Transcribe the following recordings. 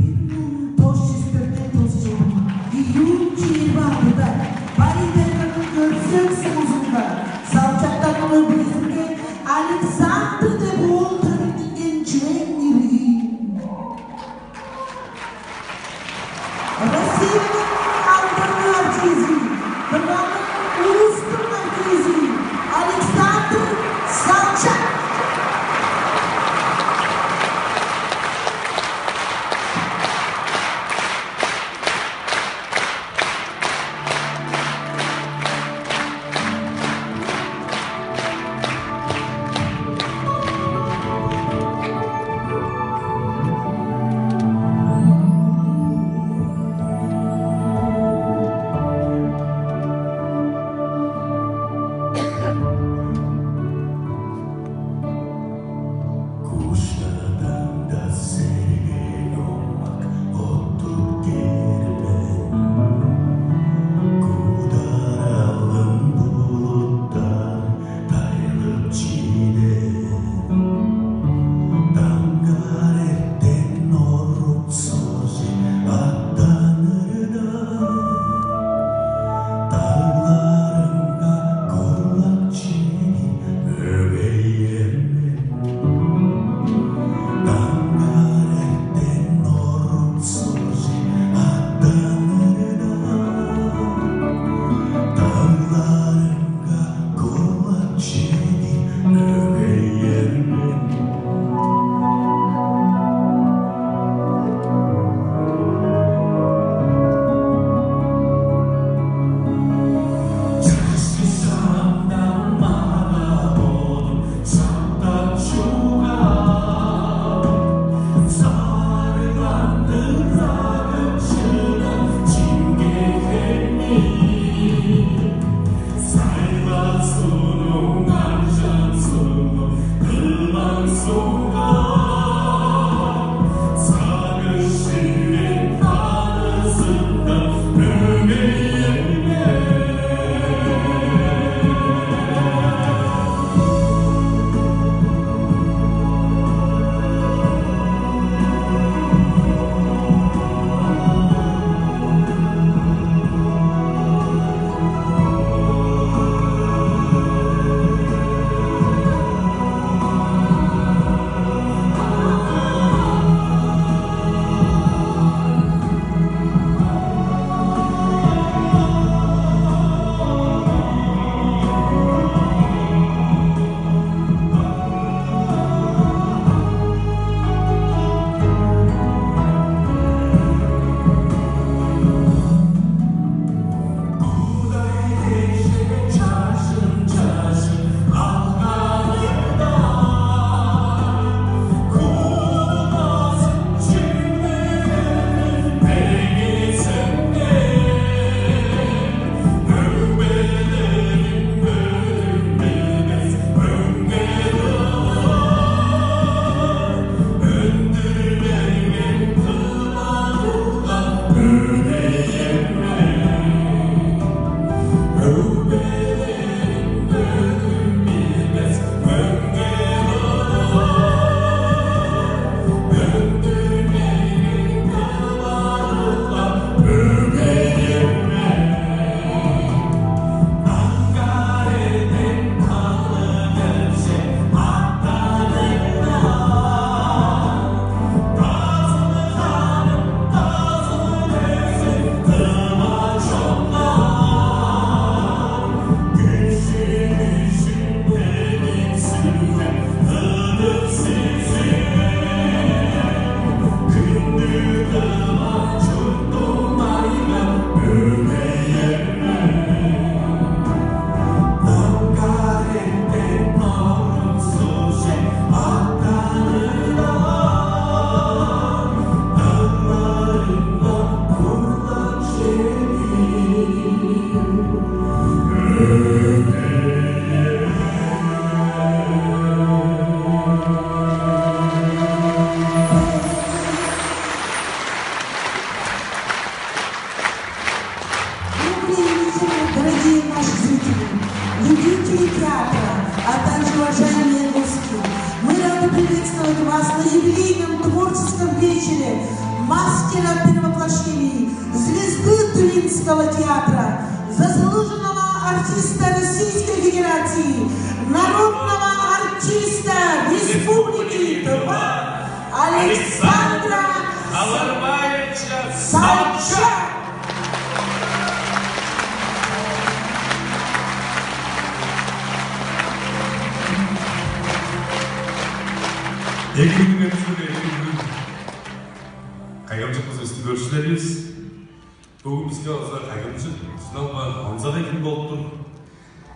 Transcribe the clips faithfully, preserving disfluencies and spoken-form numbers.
Бир муң тос чүс дөртен тос чылдың июнь чээрби алтыда Бай-Тайганың Көрсөг сумузунга салчактарның өг-бүлезинге Александр деп оол төрүттүнген чүвең иргин. Россияның алдарлыг артизи, Тываның улустуң артизи Александр Салчак. Куштардан-даа сергек омак оттуп кээр мен, кударалым булуттар тайылып чиде. Даңгар эртен орук сорже аттанырда, дагларымга курлак чеди мөгейер мен. Даңгар эртен орук сорже аттанырда, дагларымга курлак чеди мөгейер мен. театра, а также уважаемые гости. Мы рады приветствовать вас на юбилейном творческом вечере мастера перевоплощений, звезды Тувинского театра, заслуженного артиста Российской Федерации, народного артиста Республики Тыва Александра Аларбаевича Салчак. Эки күнүңер, эки күн. Кайгамчык болза, бистиң көрүкчүлеривис. Бөгүн биске база кайгамчык, сынал-ла онзагай хүн болуп тур.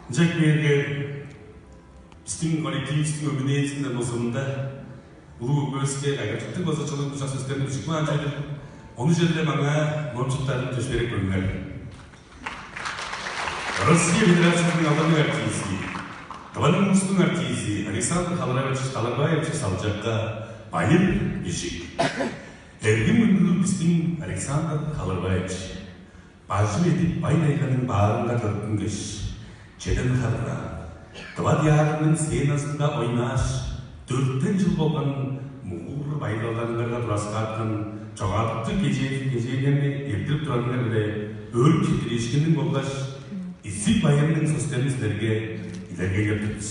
Ынчап кээрге, бистиң коллектививистиң өмүнээзинден болза, мында улуг өгбевиске кайгамчыктыг база чылыг бужак сөстерни бижип каан чүве-дир. Ону черле маңаа номчуптарын чөпшээреп көрүңер. Россия Федерациязының алдарлыг артизи, Тываның улустуң артизи Александр Халараевич Халарбаевич Салчакка байыр бижик. Эргим хүндүлүг бистиң Александр Халарбаевич, бажы бедик бай-тайганың баарынга төрүттүнгеш, чеден харга Тыва театрының сценазынга ойнааш, дөртен чыл болган мугур байдалдарыңарга тураскааткан чогаадыкчы кежээ-, кежээлерни эрттирип турарыңар-биле өөрүп четтириишкинниң болгаш изиг байырның сөстерин силерге илергейлеп тур бис.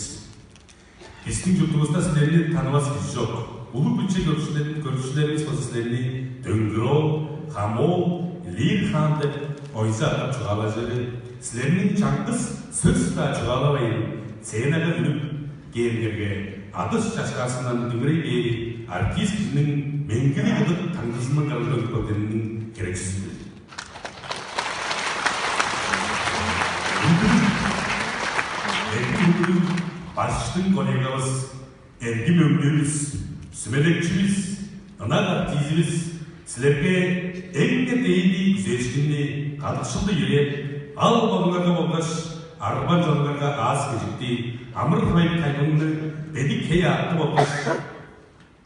Бистиң чуртувуста силерни танывас кижи чок. Улуг-биче көрүкчүлер-, көрүкчүлеривис болза силерни Дөңгүр-оол, Хам-оол, Лир-хаан деп ойза адап чугаалажыры, силерниң чаңгыс сөс-даа чугаалавайн, сценага үнүп кээриңерге, адыш чашкаарындан дүңүрей бээри артист кижиниң меңгилиг ыдык таңдызының кырынга үнүп келгениниң херечизи-дир. Эргим хүндүлүг башкының коллегавыс, эргим өгбевис, сүмелекчивис, ынак артизивис, силерге эң-не дээди күзээшкинни, кадыкшылды йөрээп, ал бодуңарга болгаш арбан чонуңарга аас-кежикти, амыр-хуray тайбыңны, бедик хей-аътты болгаш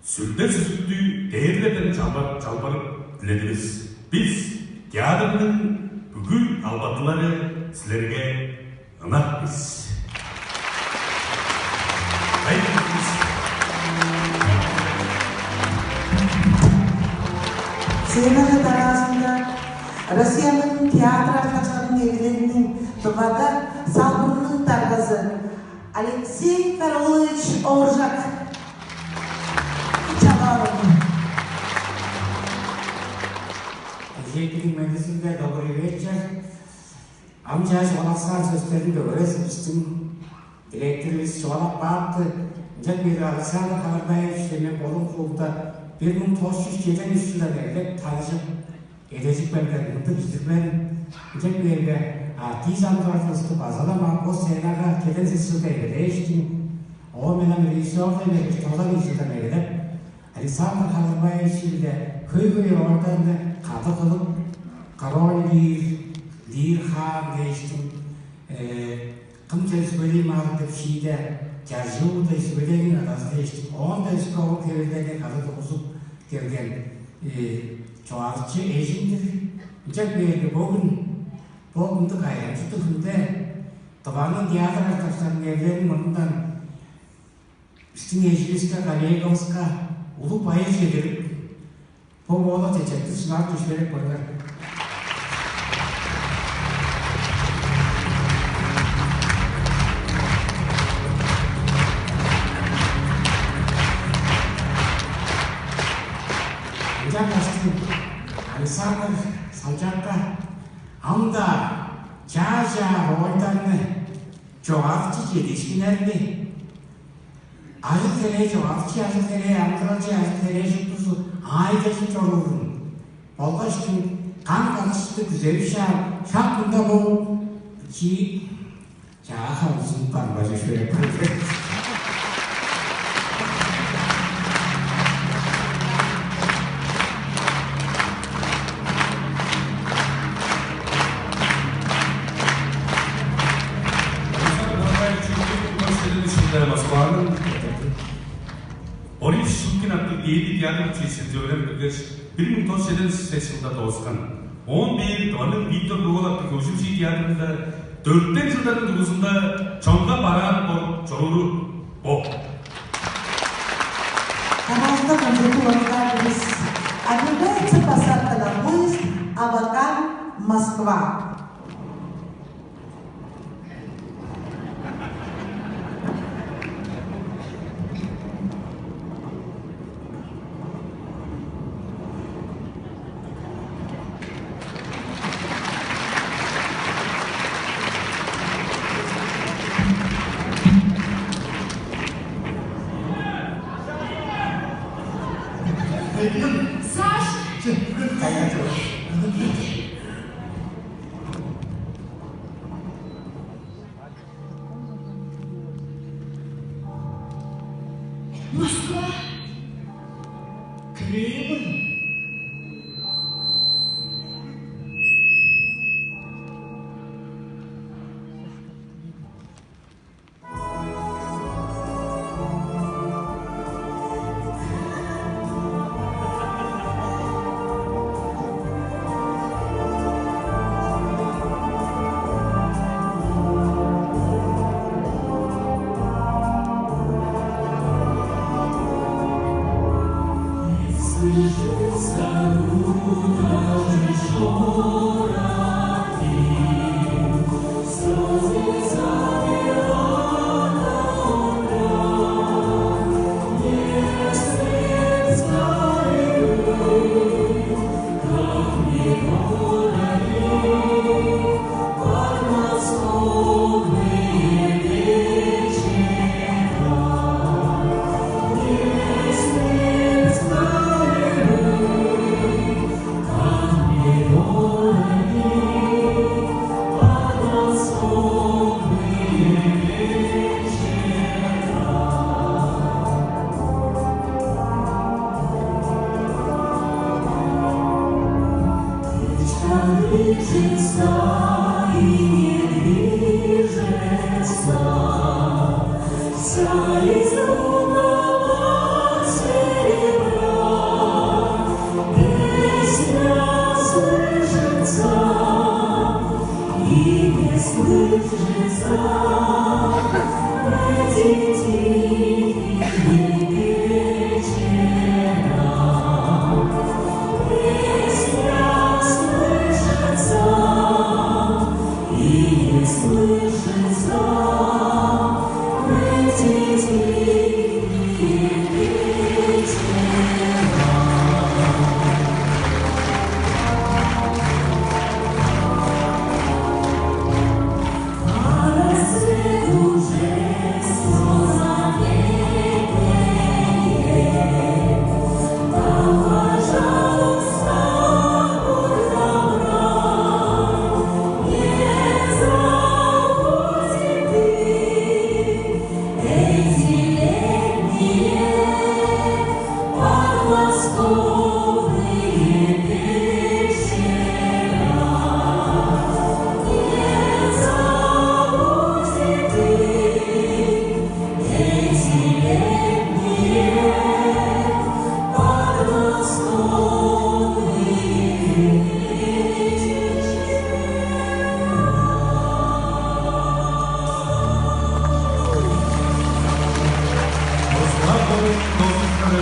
сүлде-сүзүктү дээрлерден чалбар-, чалбарып диледивис. Бис, театрның бүгү албатылары, силерге ынак бис. Сценага дараазында Россияның театр артыкчыларының эгелээриниң Тывада салбырының даргазы Алексей Караулович Ооржак. Чалаалым. Эжээдиң мендизинде добрый вечер. Ам чаа чугаалаксаан сөстерин дөгерезин бистиң директорувус чугаалап каапты. Ынчап кээрге Александр Кавардаевич-биле мен бодум курулда бир муң тос чүс чеден үш чылдан эгелеп таныжып, эдежип келген мындыг кижи-дир мен. Ынчап кээрге артист амыдыралывысты база-ла маңаа бо сценага чеден сес чылда эгелээштиң, оон мен ам режиссёрден бергеш тозан ийи чылдан эгелеп, Александр Кавардаевич-биле хөй-хөй рольдарны кады кылып, король Лир, Лир-хаан дээштиң, э, кым чүве сүбелей маадыр деп шииде, чаржыылыг деп сүбелээниң адазы дээштиң, оон-даа өске ол хевирлерни кады тургузуп келген, э, чогаадыкчы эжим-дир. Ынчап кээрге бөгүн бо ындыг кайгамчыктыг хүнде Тываның театр артыкчыларының эрлерин мурнундан бистиң эживиске, коллегавыска улуг байыр чедирип, бо моолак чечекти шынап чөпшээреп көрүңер. Ынчангаштың Александр Салчакка ам-даа чаа-чаа рольдарны, чогаадыкчы чедиишкиннерни, ажыл-херээ, чогаадыкчы ажыл-херээ, амыдыралчы ажыл-херээ шуптузу аайдажып чоруурун болгаш каң-кадыкшылды күзевишаан шак мында бооп, чиик чаагай узунуп барган чүве-дир. Александр Николаевич Щукин, Москваның Борис Щукин аттыг дээди театр училищезинче өөренип келгеш, бир муң тос чүс чеден сес чылда дооскан. Оон бээр Тываның Виктор Көк-оол аттыг хөгжүм-шии театрында дөртен чылдарның дургузунда чонга бараан Туру бо. Пожалуйста, концерту вручает приз. Объявляется посадка на поезд Абакан-Москва. Саш! Москва! Кремль!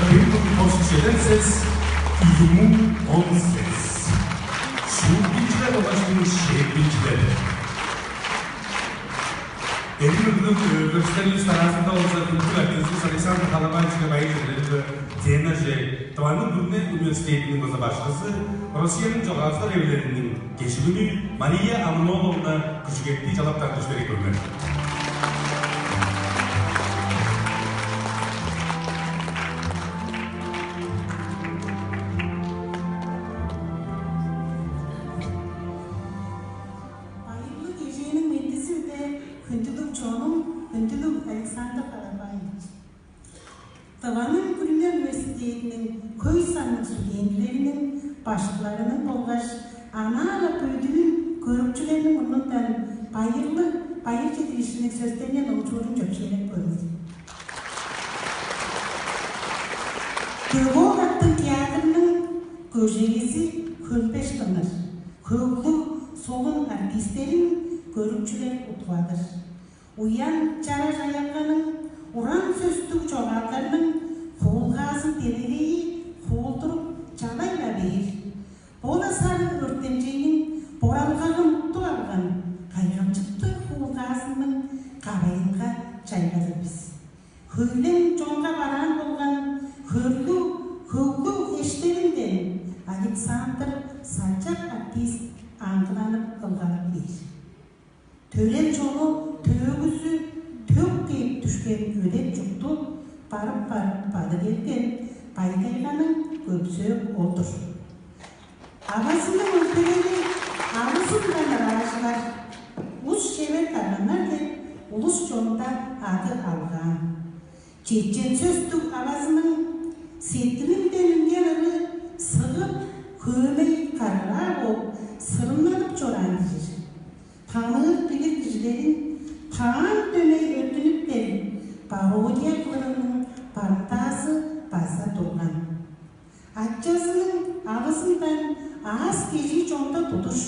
Бир муң тос чүс чеден сес, ийи муң он сес. Шуут бинчилер болгаш шеет бинчилер. Эдиң үргүлүг көрүкчүлеривис аразында болза, күндүлүг артистивис Александр Халабаевичиге байыр чедирер. Сценаже Тываның күрүне университединиң база башкызы, Россияның чогаалчылар эвилелиниң кежигүнү Мария Амыновна Күжүгетти чалап тартыш берип көрүңер. Байырлыг кежээниң мендизи-биле, хүндүлүг чонум, хүндүлүг Александр Карабаевич. Тываның күрүне университединиң хөй санныг студентилериниң, башкыларының болгаш анаа-ла бөдүүн көрүкчүлерниң мурнундан байырлыг байыр чедириишкинниг сөстерни номчуурун чөпшээреп көрүңер. Төвөө каттың театрының көжегези хөлбеш кылыр, хөглүг, солун артистерин көрүкчүлер уткуп алыр. Уян Чара-Чаянгааның Уран сөстүг чогаалдарның хуулгаазын делегейи хуулдуруп чалай-ла бээр. Бо-ла сарыг өртемчейниң боралгагын уттуп алган кайгамчыктыг хуулгаазының кавайынга чайладыр бис. Хөйлең чонга бараан болган хөрлүг, хөглүг эштеринден Александр Салчак артист аңгыланып ылгалап кээр. Төрел чону төөгүзү төк кээп дүшкен өдек чукту барып-барып бады келген Бай-Тайганың көпсөөк ол-дур. Авазының өлбелери авызындан ыраажылар, ус-шевер дарганнар деп улус чонда ады алгаан. Чечен сөстүг авазының сеткилинден үнген ыры сыгып, хөөмей, каргыраа бооп, сырымнанып чораан кижи. Таныыр билир кижилерин таан дөмей өттүнүптер, пародия кылырының бантаазы база турган. Ачазының авызындан аас-кежии чонда тудуш,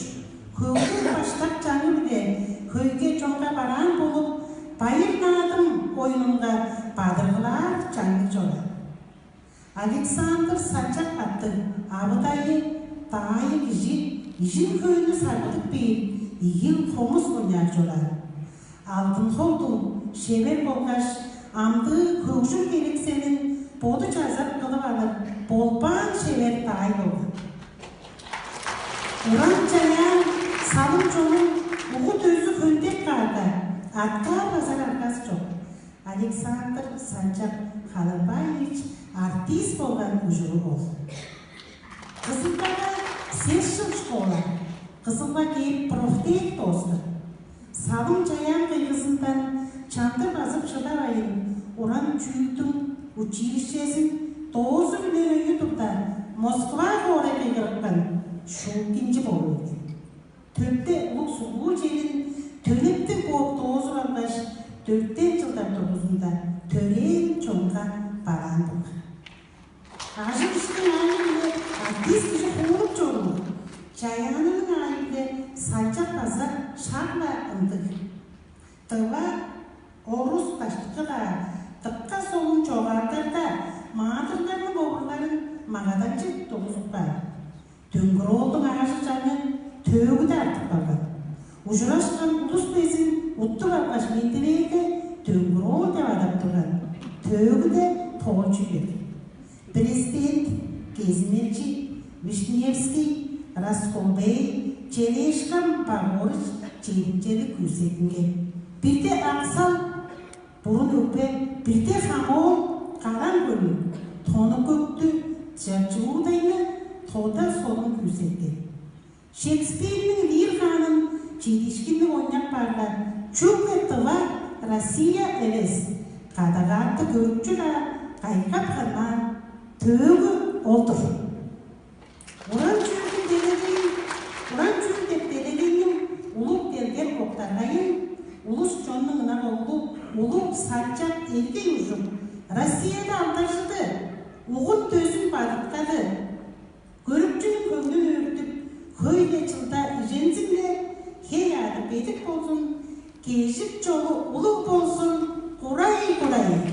хөглүг баштак чаңы-биле хөйге чонга бараан болуп, байыр-наадым оюнунга бадыргылаар чаңныг чораан. Александр Салчак аттыг авыдайы, даайы кижи ижин-хөөнү саргыдып бээр, ийил хомус ойнаар чораан. Алдын-холдуг, шевер болгаш амдыы хөгжүм херексенин боду чазап кылып алыр болбаан шевер даай болган. Уран-чаяан, салым чонун угу-дөзү хөндеп каарга, аткаар базар аргазы чок. Александр Санчак Халыбаевич артист болган ужуру ол. Кызылдага сес чыл школа, Кызылга кээп профтех доосту. Салым-чаяан кыйгызындан чандыр базып шыдавайн, уран чүүлдүң училищезин доозу-биле өйү турда, Москва хоорай кыйгырыпкан Щукинчи болуп келген. Төпте улуг сургуул черин төлептиг бооп доозуп алгаш, дөртен чылдар дургузунда төрээн чонга бараан болган. Ажыл-иштиң аайы-биле артист кижи хуулуп чоруур, чаяанының аайы-биле Салчак база шак-ла ындыг. Тыва, орус баштыкы-даа дыка солун чогаалдарда маадырларның овурларын магаданчыг тургузуп каан. Дөңгүр-оолдуң аажы-чаңы төөгүде артып калган. Ужурашкан улус безин уттуп алгаш мендилээрге, Дөңгүр-оол деп адап турган. Төөгүде тоолчуй берген. Президент Кезинелчи, Вишневский, Расколбей, Челешкам Багорыч чедимчелиг күүсеттинген. Бирде аксал, бурун өгбе, бирде хамоол, караң хөлүг, тонук көктү, чачуудайны тода солун күүсеткен. Шекспирниң Лир хаанын чедиишкинниг ойнап каарга, чүгле Тыва, Россия эвес, кадагааты көрүкчү-даа кайгап ханмаан төөгү ол-дур. Уран чүүлдүң делегейин, уран чүүл деп делегейниң улуг делгем октаргайын, улус-чоннуң ынак оглу улуг Салчак эргей ужуп, Россияда алдаржыды, угун-дөзүн бадыткады. Көрүкчүнүң хөңнүн өөртүп, хөй-ле чылда ижензин-не, хей-аъды бедик болзун, кежик-чолу улуг болзун, курай-курай!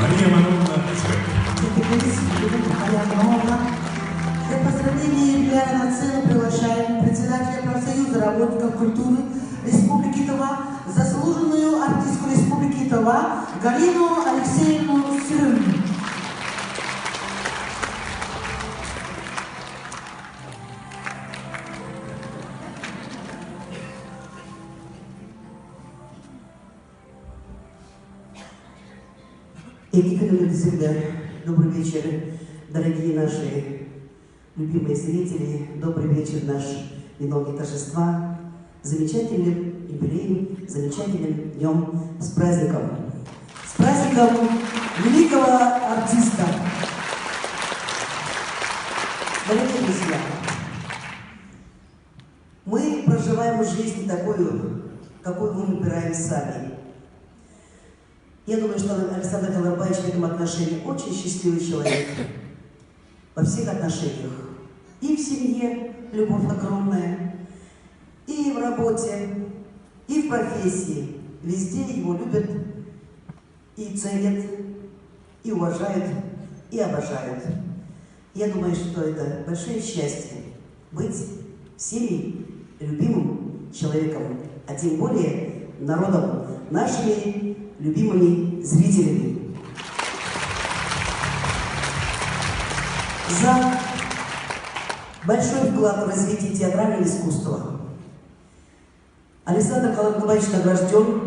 Мария Ивановна Швед. Теперь Мария Ивановна. Для поздравления и юбиляра на сцену приглашаем председателя профсоюза работников культуры Республики Тыва, заслуженную артистку Республики Тыва Галину Алексеевну Сюрюмину. Эки күнүңер, добрый вечер, дорогие наши любимые зрители, добрый вечер, наш виновник торжества. Замечательным юбилеем, замечательным днём. С праздником! С праздником великого артиста! Дорогие друзья, мы проживаем жизнь такую, какую мы выбираем сами. Я думаю, что Александр Каларбаевич в этом отношении очень счастливый человек. Во всех отношениях. И в семье любовь огромная, и в работе, и в профессии. Везде его любят и ценят, и уважают, и обожают. Я думаю, что это большое счастье быть всеми любимым человеком, а тем более народом, нашими любимыми зрителями. За большой вклад в развитие театрального искусства. Александр Каларбаевич награжден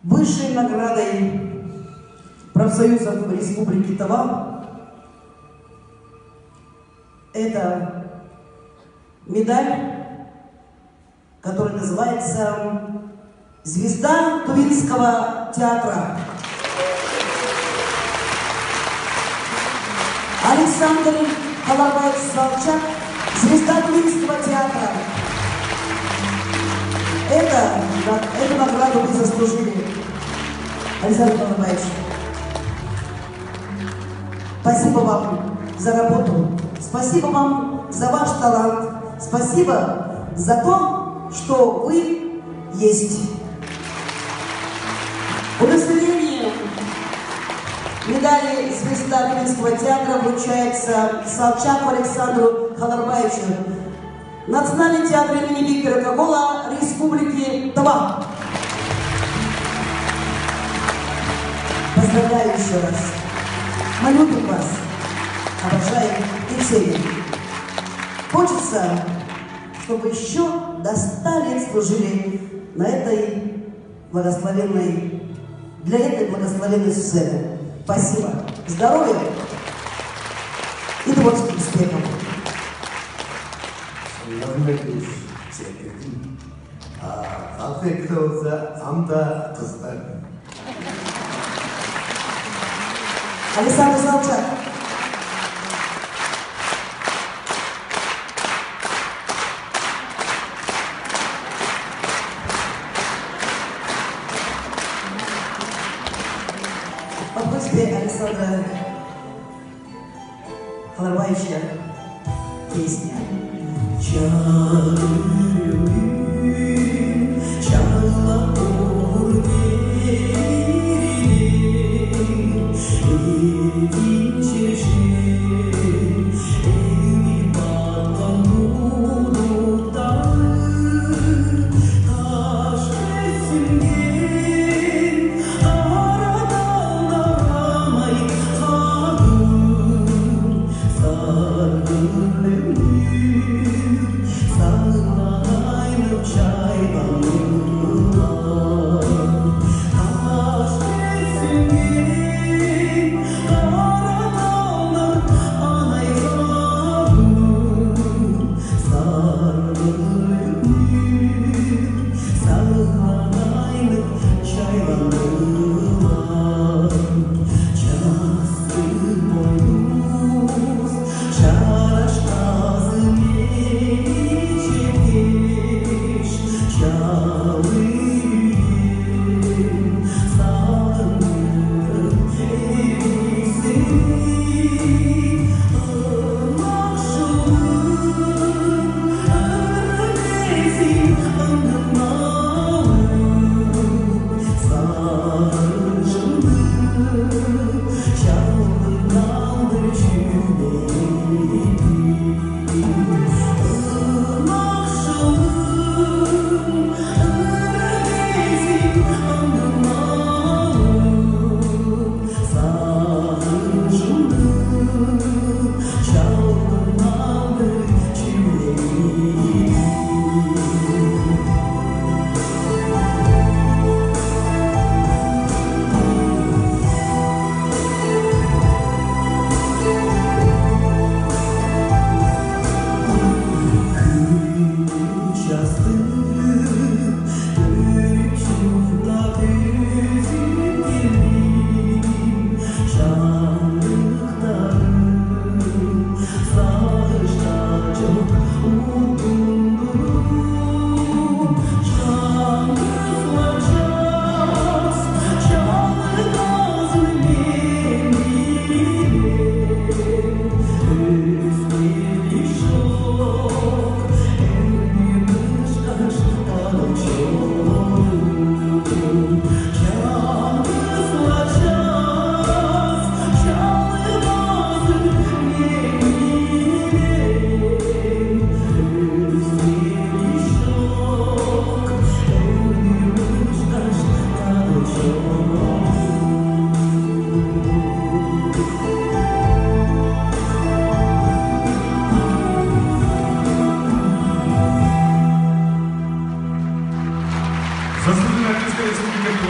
высшей наградой профсоюзов Республики Тыва. Это медаль, которая называется «Звезда Тувинского театра». Александр Каларбаевич Салчак, звезда Тувинского театра. Это, эту награду вы заслужили, Александр Каларбаевич. Спасибо вам за работу. Спасибо вам за ваш талант. Спасибо за то, что вы есть. Удостоверение медали «Звезда Тувинского театра» вручается Салчаку Александру Каларбаевичу, Национальный театр имени Виктора Когола Республики Тыва. Поздравляю еще раз. Мы любим вас, обожаем и ценим. Хочется, чтобы еще до ста лет служили на этой благословенной, для этой благословенной сцены. Спасибо. Здоровья и творческих успехов. Соңгазында кээш четтирдим. А калдыкта болза ам-даа кыздар. Александр Салчак. По просьбе Александра Каларбаевича песня.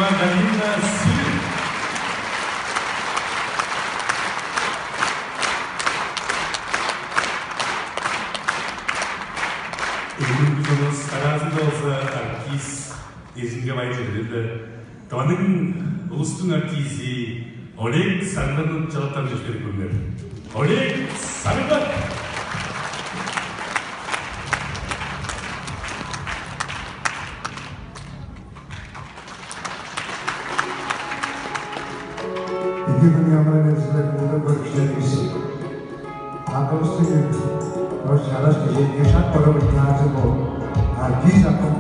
Галина Силин. Бүгүнкү чонувус аразында болза артист эжинге байыр чедирер-дир. Тываның улустуң артизи Олег Сарыгларны чалаптап чедирип көрүңер. Олег Сарыглар. Эки күнү амыран, силер, бүгү көрүкчүлеривис. Акывыстыг, бо чараш кежээде шак бо-ла бир таажы бо. Артист акым.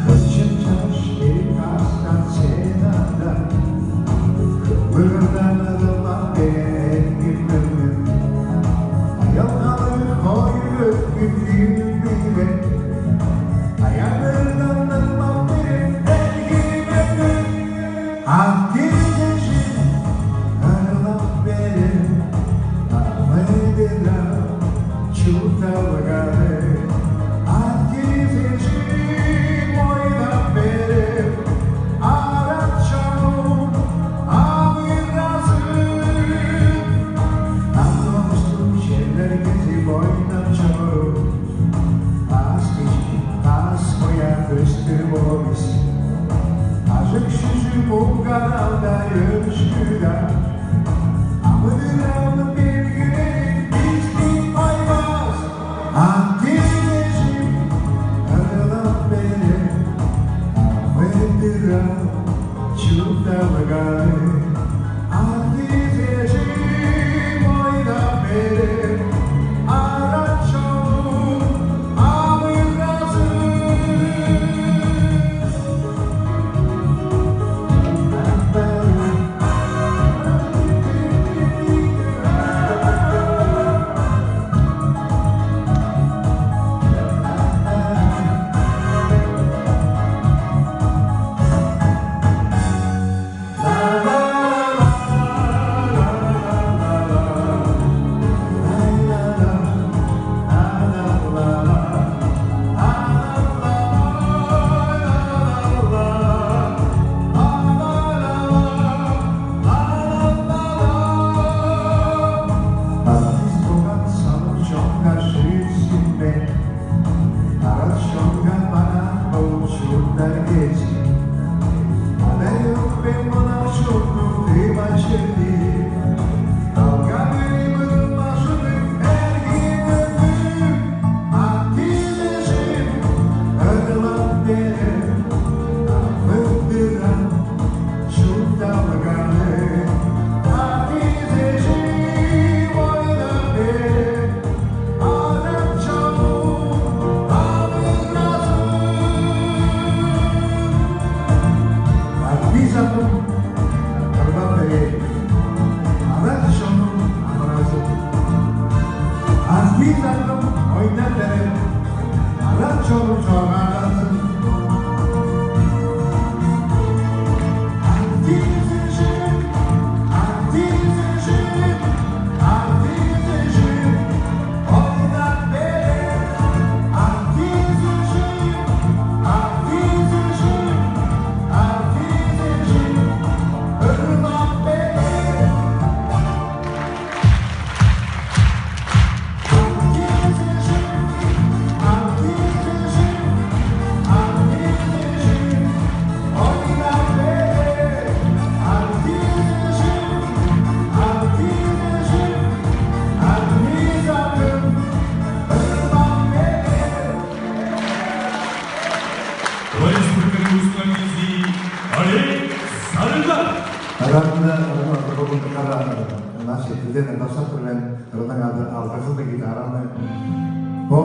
Ынчан чаш кээп каастаан сценада, кымгырдан ыдылап берген кимнермен. Аялгалы хой өткүн күүн-биле, аягырдан ырлап берген кимнермен. Артист эжим ырлап берем, амыдырап чуртталганы. Артист эжим ойнап берем, арат чонум амыдыралзын. Ам номустуң черлер кезип ойнап чоруп, каас-кежик, каас-кояк өстүр боор бис. Ажык-шүжүк, муң-караалдай өшкү-даа, амыдыралдың белгилери бисти койбас. Артист эжим ырлап берем, амыдырап чуртталганы. Артист эжим ойнап берем, арат чонум амыдыралзын. Артист болган саным чонга шыырсың бе? Арат чонга бараан болуп чурттаар кижи. Кадай өкпем мынау чурттуң тыва чери. Алга бери быдыл бажыңы эргим өндүр. Артист эжим ырлап берем, амыдырап чуртталганы. Артист эжим ойнап берем, арат чонум амыдыралзын. Артист акым ырлап берем, арат чонум амыдыралзын. Артист акым ойнап берем, арат чонум чоргаарланзын. Артист эжим, артист эжим, артист эжим, ойнап берем. Артист эжим, артист эжим, артист эжим, ырлап берем. Республиканың улустуң артизи Олег Сарыглар. Аразында ырының ады бүгүн кара, ынчан сеткилден ынаксап тур мен, ырының ады «Алдаржыдыг» гитараны. Бо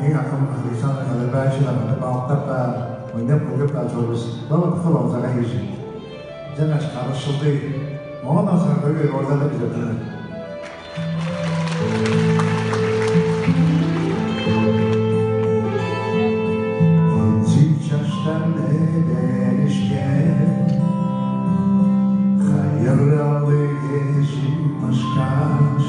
эң акым Александр Кадырбаевич ыраны баалыктап-даа, ойнап-хөгеп-даа чорувус. Бо бадыткы болзагай кижи. Ынчангаш карышылды. Оон ам саргай бээр ордада бижиптинер. Ынчыг чаштан эдеришкен, хайыралыг эжим ышкаш,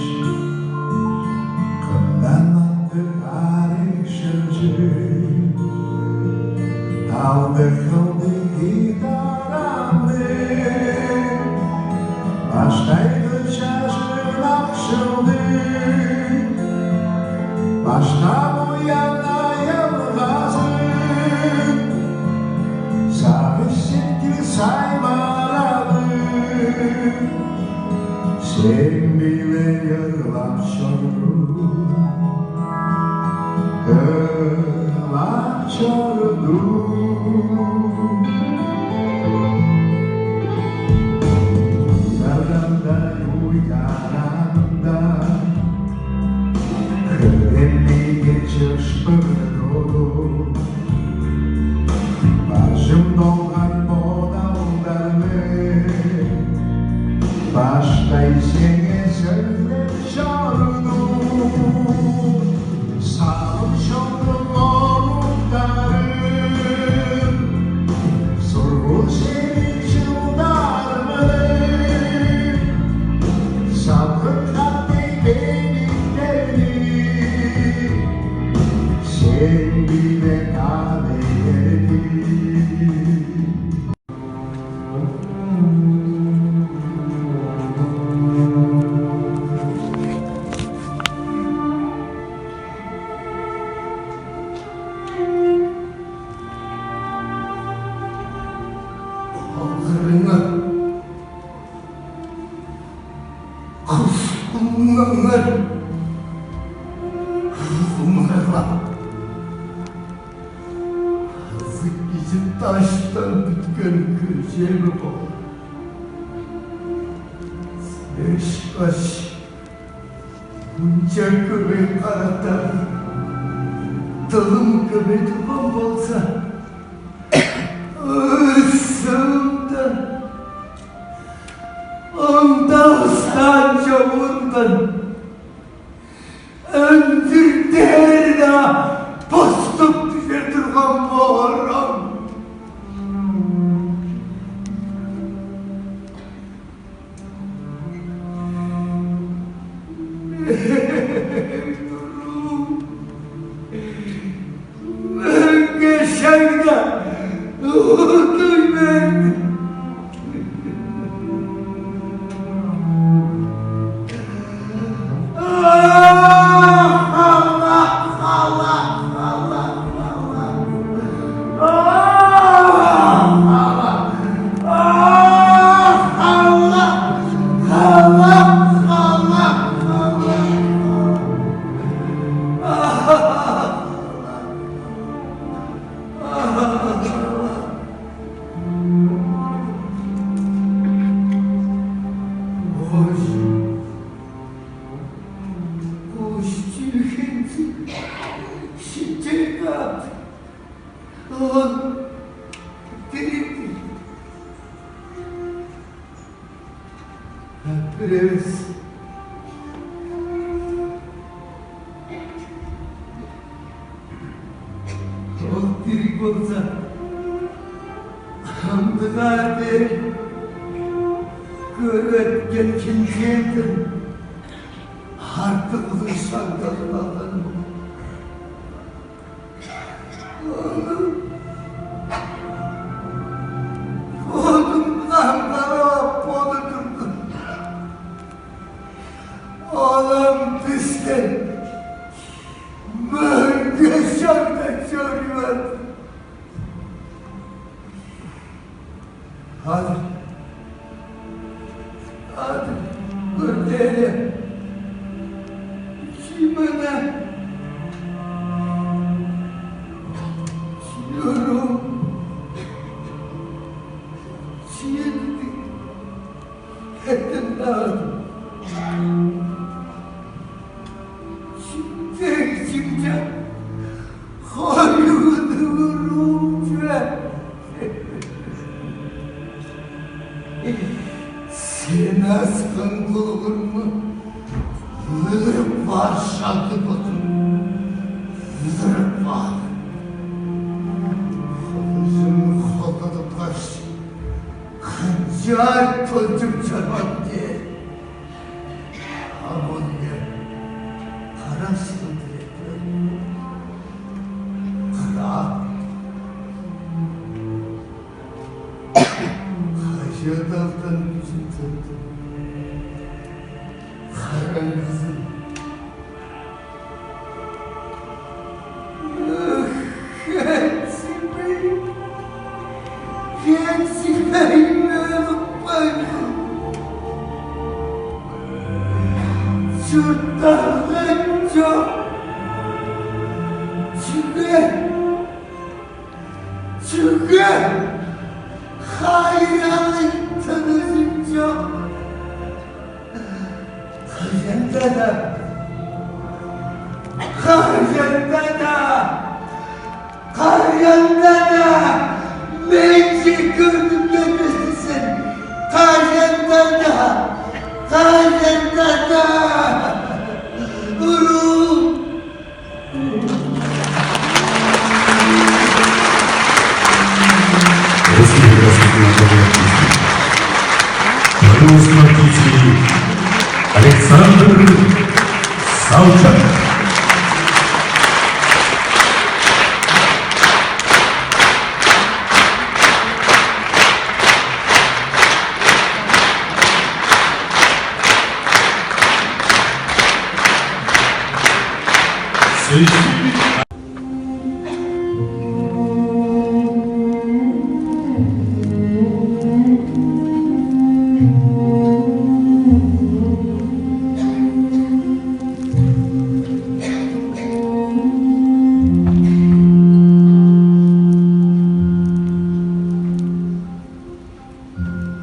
кымдан аттыг арыг шынчы, алдыг-кылдыг ыйдарамны, баштайгы чажын акшылдыг, башка буян аялгазын, сагыш-сеткил саймарадыг, сен-биле ырлап чордум, ырлап чордум. Уйгарамда, уйгарамда, хөреңниге чыпшыр долу, бажым долган бодалдарны баштай сеңээ сөглеп чордум. Сагым чоннуң оруктарын, сургул чери чылдарымны, салгын каттай бедиктерни сен биле каан эгеледим. Алгырыңар, кускунуңар, кумарыглап, азы кижи даштан бүткен көжеби боор. Ышкаш мынча көбей карактар дылым көбей турган болза, ырсымдан, аңдавыстан човуурундан өндүр дээр-даа боступ дүжер турган боор ам. Мөңге шагда удуй берди. Оон дириг-дир. А бир эвес. Ол дириг болза, ындыгаар дээр көрүп эрткен хинчээлден артык улуг шаңналдап алган. Ону бодумдан карап болу турдум. Олам бистен мөңге шагда чоруп ар. Адыр, адыр, көрдээли, чимене, чүрү, чиирди, эттен-даа, чимчек, чимчек. Хоюнуурче, сен аскан кулугурну ылырып Хараңгызын. Хепсипейн, хепсипейн өлүп кайгыл. Чуртталган чок. Чүге? Чүге? Хайыралыг тынызым чок. Кайында-даа, кайында-даа, кайында-даа менче көрдүңер бе сен? Кайында-даа, кайында-даа, уруум. Республикасының Александр Салчак.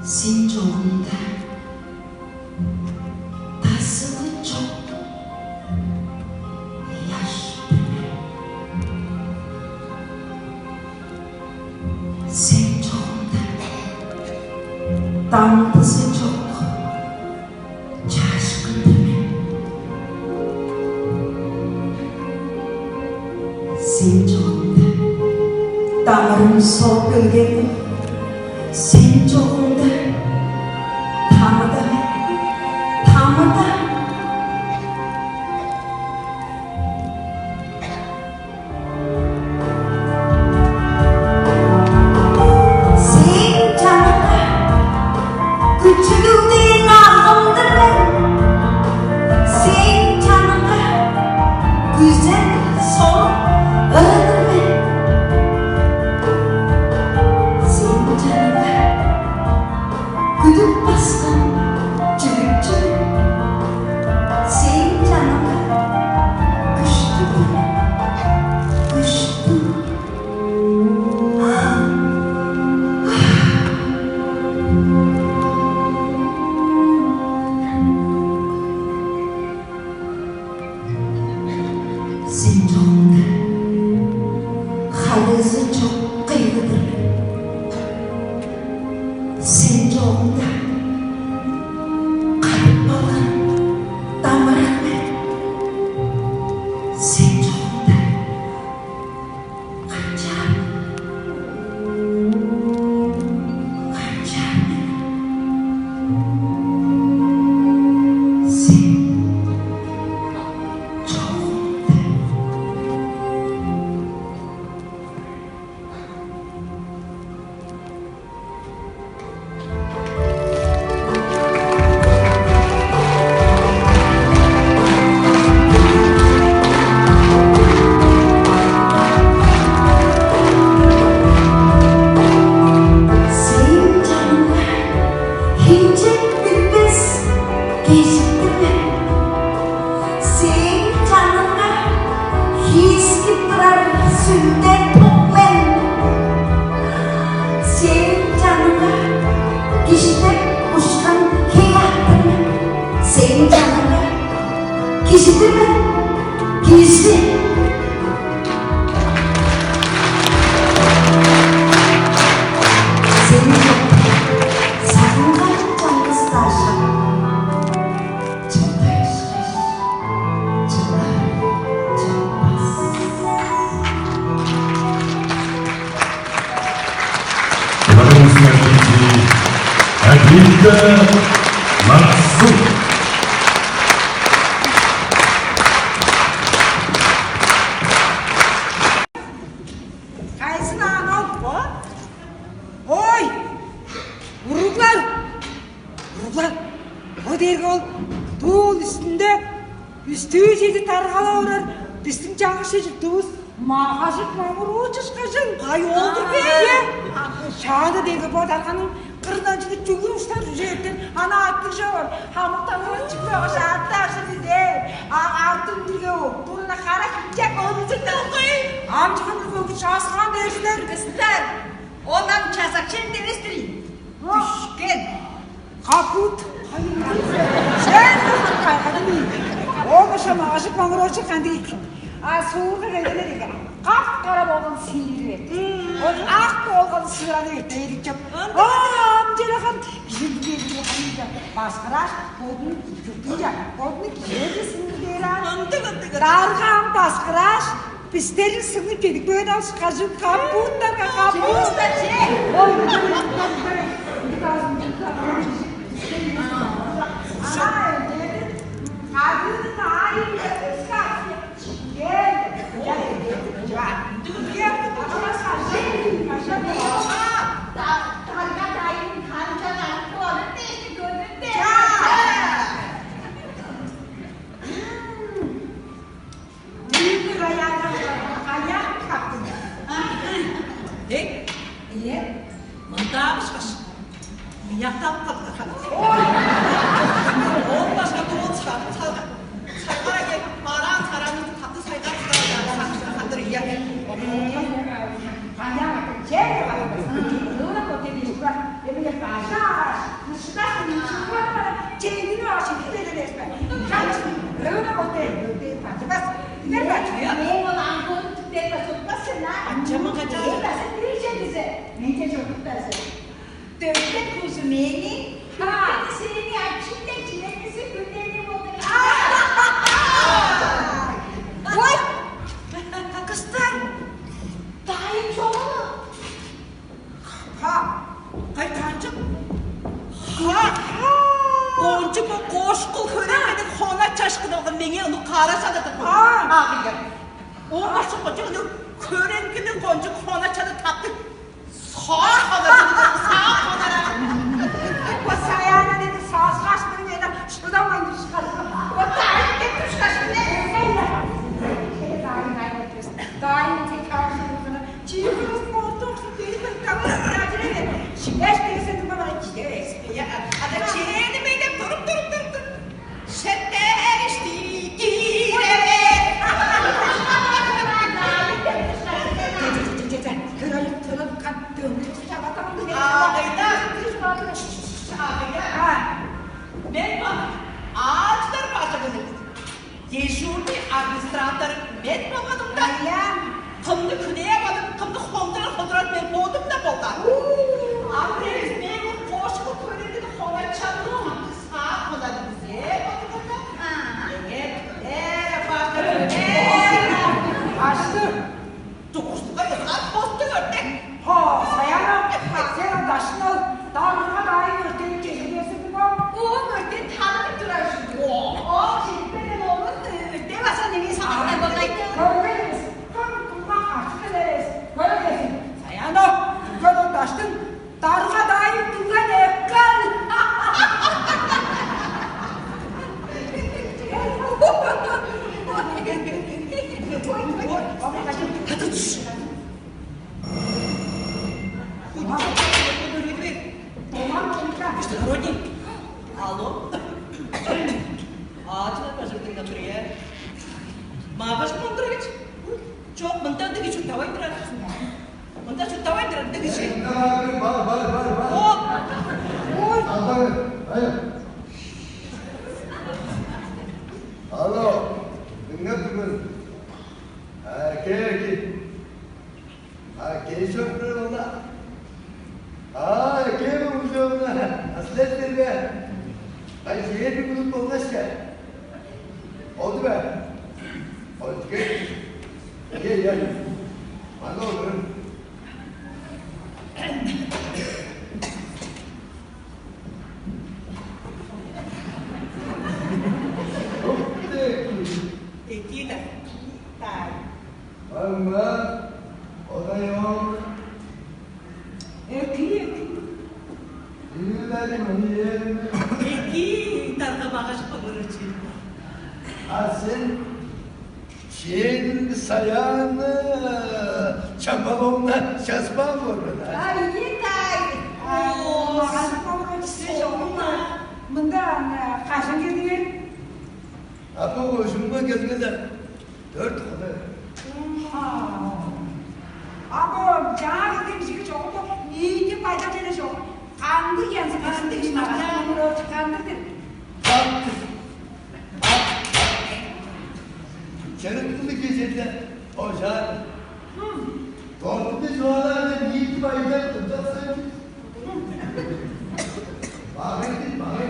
Сен чогумда дазылы чок ыяш-тыр мен. Сен чогумда дамдызы чок чаашкын-дыр мен. Сен чогумда дамырым соп өлген, сен чогумда тамыда мен, тамыда. Сээң чаныңга күчүлүг дээн аргым-дыр мен. Сээң чаныңга күзел сорук ыры-дыр мен. Сээң чаныңга күдүк баскан чүлүкчү мен. Сээң чаныңга күштүг-дүр мен, күштүг. Сен чогумда хадызы чок кыйгы-дыр мен. Сен чогумда кадып калган дамырак мен. Сен чогумда канчаар, канчаар мен. Сен чогумда. Сээң чаныңга хинчек бүтпес кежик-тир мен. Сээң чаныңга хиискип турар сүнден ток мен. Сээң чаныңга кижидеп ушкан хей-аъттыг мен. Сээң чаныңга кижи-дир мен, кижи. Сени сагынган чаңгыс даашым. Чылдыр ышкаш, чылдыр чылбас. Благодарю, Адилка Максут. Кайзын аан ол бо? Ой, уруглар! Чеди таргала орар бистиң чаңгыша чурттуувус магажык маңыруу чышкажын. Кай, ол-дур бе? Ийе. Шаанда деги бо тарганың кырындан чыдып чүглүг уштар үжээттен ана аттыг чоор. Хамык талырын чүглүг шаатта ажыр дидер. А артын билге октуурунда кара хинчек олунчук. Амчыгын бүгү часкаан дээрлер. Кыстар, ол ам чазак черинде эвес-тир ийин. Дүшкен. Капут. Сен кайгадың. Ол ошо магажык маңыроо чыккан дейт. А суурга келгенде деген кап-кара болган сиир берди. Ол ак болган сыыраны эртейдик деп. Ам амчырахан кижи билбейди. Баскыраш бодун, журтунча бодун кижи сиңирдээр. Ындыг, ындыг. Даргам баскыраш. Бистериң сыңнып чедип көөн алышкаш, капуттарга капут. Чоокта че. Ой, ындыг, ындыг, ындыг, ындыг, ындыг. Ана эндерин кадыының аайын эдиска. Чиген. Ой, ындыг, ындыг. Тарга дайын канчан арып болур дээш көрдүм де. Мындыг аялдар каяан таптың? Дег? Ийе. Мындаавышкаш, мыякталып калган. Ол башка дуун салган. Салган экен, бараан сараанын катты сайган сараан хандыр ийе. Каяан чер бар. Ыырак отелишка. Эмне бажа араш. Шыдас чыгып бара. Чеңдини ашып келер эспе. Рына отель, отель бажыбас. Мен бачы. Мен ол аңгону түптен басылбас сен а. Ачама кача. Мен база бир чедизе. Мен же жортуп база. Дөртен кузу мени. Ха. Сени ачинде чилегиси күндени болду. Ой! Кыстар! Дайым чогулу. Ха, кай, канчап? Ха, кончуг бо кошкул хөреңгиниң хона чашкыдып алган меңээ ону кара санадыр. А. Агыйга. Ол башкы кончуг ону хөреңгиниң кончуг хона чаны таптыг. Саа хонарар, саа хонарар. Бо Саяна деди, сааскаштыр мени шыдамайн тушкаш. Вот так деп тушкаш, мен. Дайын, дайын, дайын. Дайын, тек алышын. Чиирбирис мордук, бери бир тавар, бир ажырай бер. Шиңеш дегесен, бара чиде берсин. Я, ада чээни мейдеп туруп, туруп, туруп, туруп. Шеттер ишти кире бер. Че, че, че, че, че. Төрөлүп, төрөлүп, кап, дөңгүлүп, чабатам. Агыйда. Агыйда. А. Мен бар. Аачылар бажы кызы. Дежурный администратор мен болганымда, кымны хүлээп алып, кымны хондурар, хондурар мен бодум-даа болган. Ам бирээвис мээң кошкул хөреңгиде хоначалдыр саап кылады бизер бодуңарда. Эге, эре баштыр. Баштыр. Дугуртуга ызган хостуг өртек. Хо, Саяна, сен ол даштын ол, дагырга дайын өртени чедип берзиң бе? Ооң өртен таныдып турар ужурлуг. Ол чедиппеден оон өрте база немей сагаттай болгай. Көрбеймиз, кым кымга каршы келерес, көрбейсиң. Саяна, көрген ол даштын дарга дайын дыңнан эпкел. Ой, ой, ой, ой, ой. Алло. Аачылар бажыңдыңга турар. Магаш Монгурович? Чок, мында ындыг чурттавайн турар. Мында чурттавайн турар ындыг кижи. Бар, бар, бар, бар. О! Ой. Алло. Алло. Дыңнап тур мен. А, кел, кел. А, кел чоп бир онда. А, кел уже онда. Аслет берге. Ай, жер бир минут болмас я. Олду бе? Олду кел. Кел, кел. Ана олдурун. Эки да. Тай. Аңаа одайон. Эки, эки. Ийилери мыйыын. Эки тарга багажып көрүчү. А сен Сээң Саяны Чамбаловна часпаан боор бе? Ай, ийе-даа. О, магазин болган кижи чогум-на. Мында, ам, кажан келдиңер? А бо кожуунга келгенде дөрт хонук. А бо чаа келген кижиге чогум бо ийиги байдал чеде чогум. Кандыг янзы кандыг магазин болган, кандыг-дыр? Аттыр. Чырыктыг кежерде ожаар. Дорттуг чугаалаарда ниити байдал кылчаксың. Багай-дыр, багай.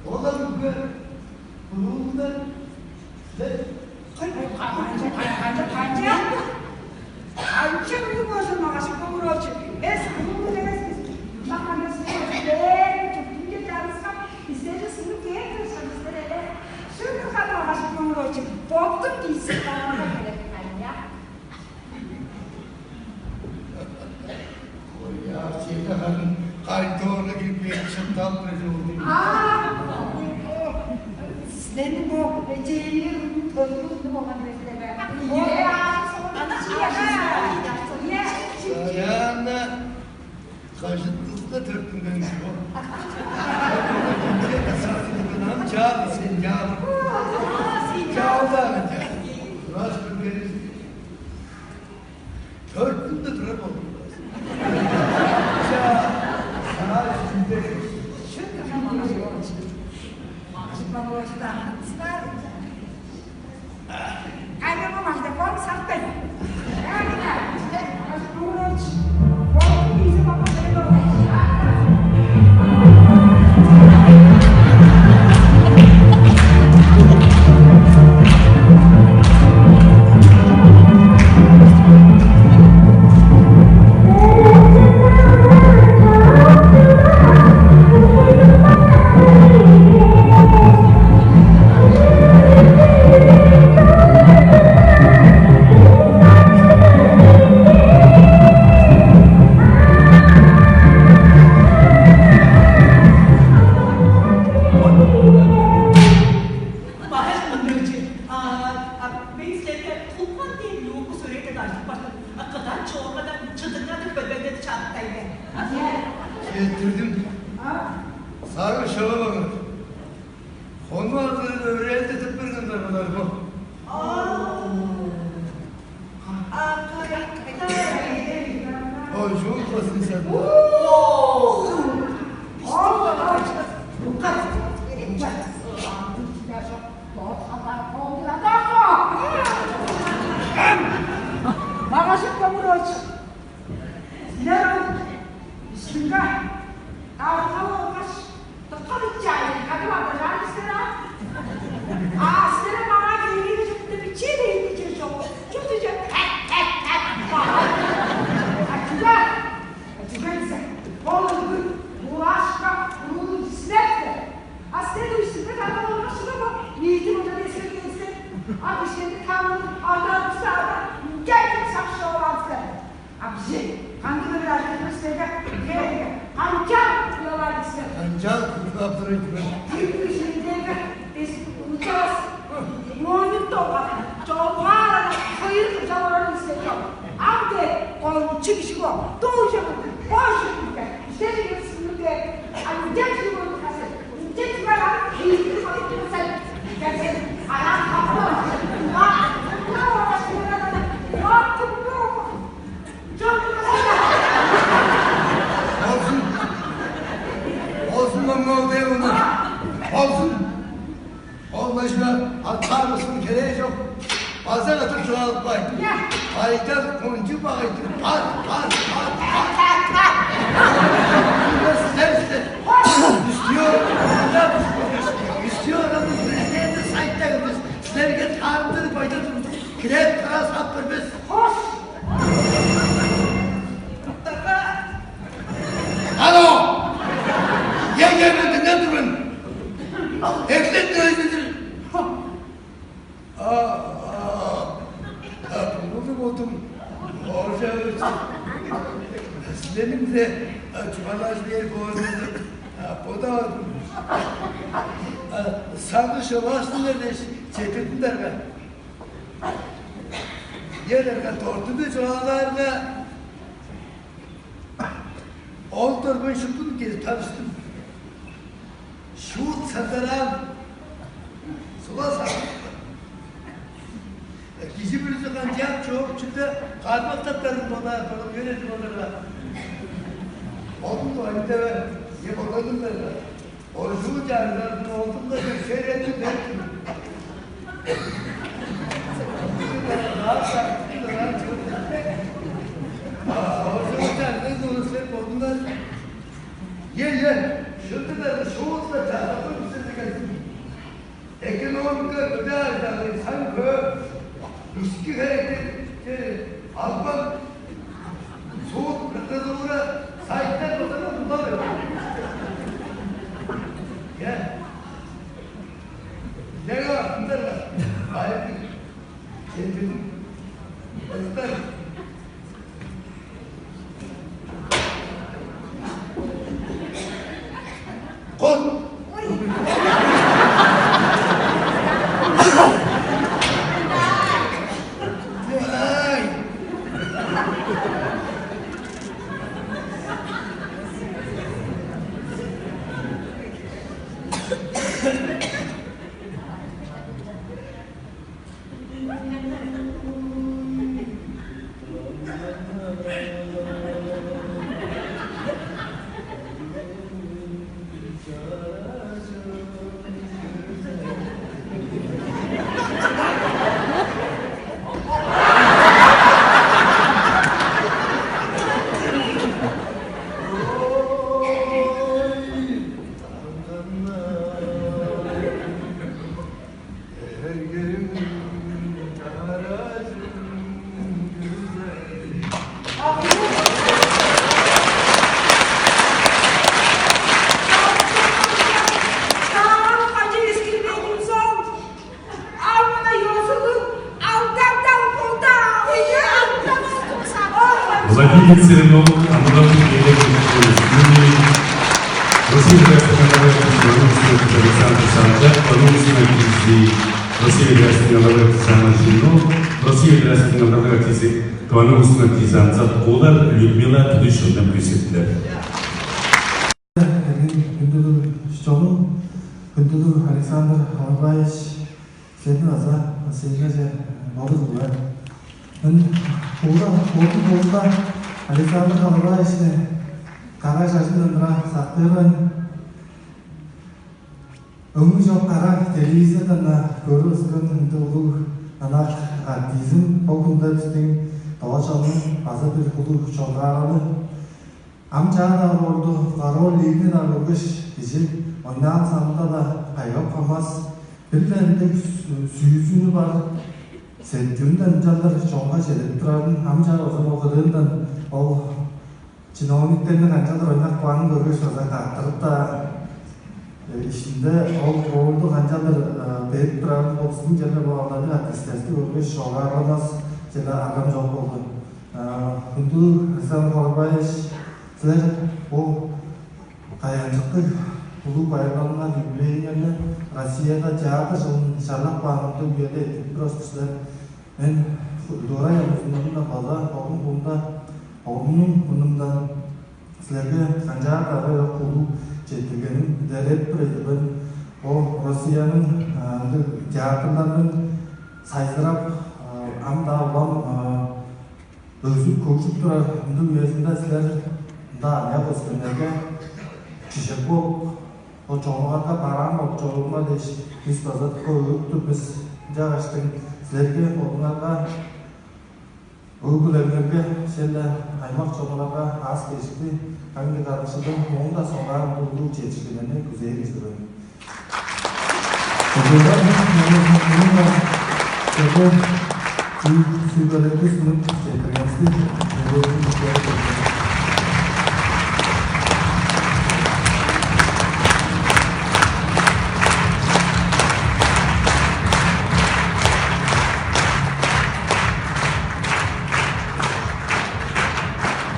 Ол-ла бүгү бурууңдан силер. Кой, кой, кой, кой, кой, кой, кой. Канчап үнү болзун, Магашып Көңүр-оолович, бис кымыл эвес бис. Ынчан ам бис бээр чуртунче чарыскап, бистерни сунуп кээр-дир силер, бистер эле. Шупту кады Магашып Көңүр-оолович, боттуң киизи калган херек кайда? Ой, яа, сени харын кайдоорга кирип кээп шыптап тур чогул. Аа, силерниң бо эчээңер тойгузунуп алган безилер бе? Ой, ана, ана, ана, кажыттыста төрттүнген кижи ол. Ам чаал, сен чаал. Чаал-даа, чаал. Тураш көргенивис. Төрттүнде турар болду. Чаа, саа үстүнде. Шын кырган болур. Шын болур. Кайгырма, магдакон сактайн. Бажың мындыг чүве. А, а, мен силерге тулган дээн нюргу сөөрээден ажыдып баштым. А, кыдан чооргадан чыдыргадып көрбеңерни чарыктайн мен. Четтирдим. Сагыш шыгаваңар. Хонук азырыг өрээлдедип берген даргалар бо. Ой, чуут басын сен. Магашып Көңүр-оолович. Силер ол үстүнге аргалы болгаш дыка биче айыылгады бадыраан силер аа. А силер маңаа киирер чүве бичии-ле ийик чүве чогул. Чүглү чүве: «Тек, тек, тек». А чүге? А чүге дизе, ол ындыг булаашка уруглуг силер силер. А силер үстүнге аргалы болгаш шыдап, ниити мында дескелдээңер силер. А бистер таанын аргаарывысты ада, ынча чок шак шоолаан силер. А бижи кандыг-бир ажылдыг силерге, силерге канчап ыялаар силер? Канчап ыялап турар ийик мен? Бир кижи силерге эс-, ынчавас, мойнун долгап, чоңгаар ана кыйыр кылча орар силер чок. Ам де кончуг кижи бо, дуужа мындыг, божа мындыг, бистерже кирип сынныг бээр. А ынча кижи болуп калса, ынча чугаалаар, кииртип алып турсай, кел сен, араан капкан, уга, уга, уга, уга, уга, уга, Болзун. Болзун, Моңгол дээр ону. Болзун. Ол бажыңга аткаарывыстың херээ чок. База катап чугаалапкай. Байдал кончуг багай-дыр. Бат, бат, бат, бат. Силер, силер. Үстү-, үстү-, президент сайттарывыс. Силерге таарымдалыг байдал тургузуп, кирээп, кыраа сап бербес. Хош! Алло! Е, е, мен дыңнап тур мен. Эглет нөөзүдүр. А, а, а, буну болдум. Оожа, силерниң-биле, а, чугаалажы бээр боор. А, бо-даа, а, Сагыш оваашкыннар дээш четтирдим дарга. Е дарга, дортуду чугаалаарга, ол дорбайн шуптун кезип таныштым. Шуут садараан, сула сагып. Кижи бүрүзү канчаап чоок чүве кадмактаптарын бодаар, бодап йөрер боларга. Бодум дугайында бе, е бодадым бе? Ожуу чарыгдарын олдунга сөөрелди бердим. Ожуу чарыгдын улустар бодундан, е, е, шынтыдары шуутла чарыгдын үстүндүген. Экономика, көдээ ажагы, саң-хөө, ишки херекти албан, суут процедура, сайттар болза муңгал. Я. Лега ындар. Айып. Чемчилдим. Ыстар. Кол. Владимир Цыренович, Амыдыралдыг Бийлер Республикасы, Россия Федерациясының Александр Санчак, Россия Федерациясының Россия Федерациясының алдарыг артизи Тываның улустуң артизи Анзат Куулар, Людмила Тудуй шындан күүсеттилер. Эргим хүндүлүг чонум, хүндүлүг Александр Албаевич, сени база сыйгаже болур-дур. Мен уурда, бодум уурда Александр Албаевични кара чажындан тура сактыыр мен. Өңү чок кара телевизордан-на көрүп өскен ындыг улуг ынак артизим бо хүнде бистиң Тыва чоннуң база бир улуг чоргааралы. Ам чаа-даа болду, король ийни-даа болгаш кижи ойнаан санында-даа кайгап калбас, бир-ле ындыг сүүзүнү бар, сеткилинде ынчалдыр чонга чедирип турарын, ам чаа болза ол кыдыындан ол чиновниктерни канчалдыр ойнап каанын көргеш, база каттырып-даа, э, иштинде ол рольду канчалдыр, э, берип турарын, ол бистиң черле бо алдарлыг артистеривисти көргеш, чоргааламас черле аргам чок болду. Э, хүндүлүг Александр Курбаевич, силер бо кайгамчыктыг улуг байырлалыңар, юбилейиңерни Россияда театр чылын чарлап каан ындыг үеде эрттирип турар силер. Мен Дора Янызовнаны база бодум мурнунда, бодумнуң мурнумдан силерге канчаар-даа ырак улуг четтиргеним илередип тур мен. Бо Россияның, а, ындыг театрларының сайзырап, а, ам-даа улам, а, өзүп-хөгжүп турар ындыг үезинде силер мында аныяк өскеннерге чижек болуп, бо чонуңарга бараан болуп чорууруңар дээш, бис база дыка өөрүп тур бис. Ынчангаштың силерге бодуңарга, өг-бүлеңерге, черле аймак чонуңарга аас-кежикти, аңгы каргыжыды, мооң-даа соңгаар улуг чедиишкиннерни күзээр кижи-дир мен. Ынчаарга, ынчаарга, ынчаарга,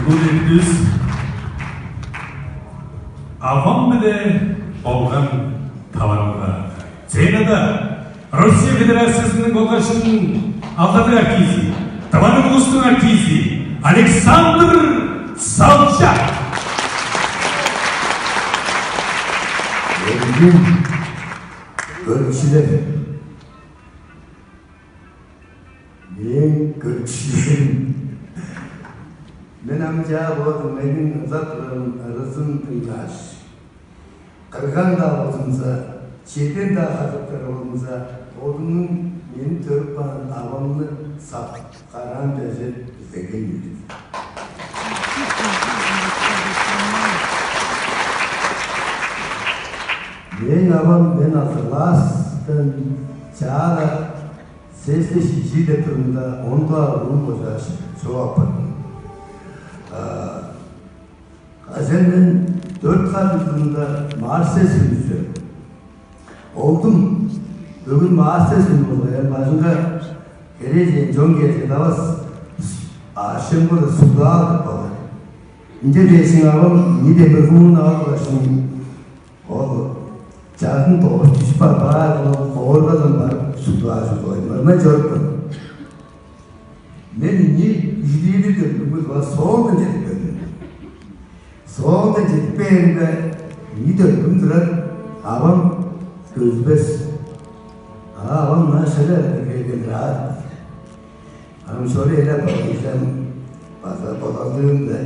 Бо эвидивис «Авам-биле болган таварылга». Россия Федерациязының болгаш алдарлыг артизи, Тываның улустуң артизи Александр Салчак. Эргим көрүкчүлер, мээң көрүкчүлерим, мен ам чаа боор мээң ызап турарым ырызын дыңнааш, кырган-даа болзумза, чеден-даа хадыптар болзумза, бодумнуң мени төрүп каан авамны сап караан чажы билдирген ийик. Мээң авам мен азырлаастан чаара сестеш ижи деп турумда, ондуа уруум божааш, чоп апардым. Кажан мен дөрт хар чылдымда Марсес хүнүзү. Олдум, бөгүн Марсес хүн болгай, бажыңга херээжен чон кээрже давас аъш-чем кылыр, суглаал деп болар. Ынча дээшиң авам ийи демир хумун алып алгаш, ол чагын доос чүс баар, баар ол кооргадан барып суглааш, суглааш, мырыңай чорупкан. Мен ийи үжүдээли дөргүмү тура соондан чедип келдим. Соондан чедип кээримге, ийи дөргүм турар, авам көзүлбес. А авам мына шыгы келген-дир аа. Ам шору эле база болалдыым-даа: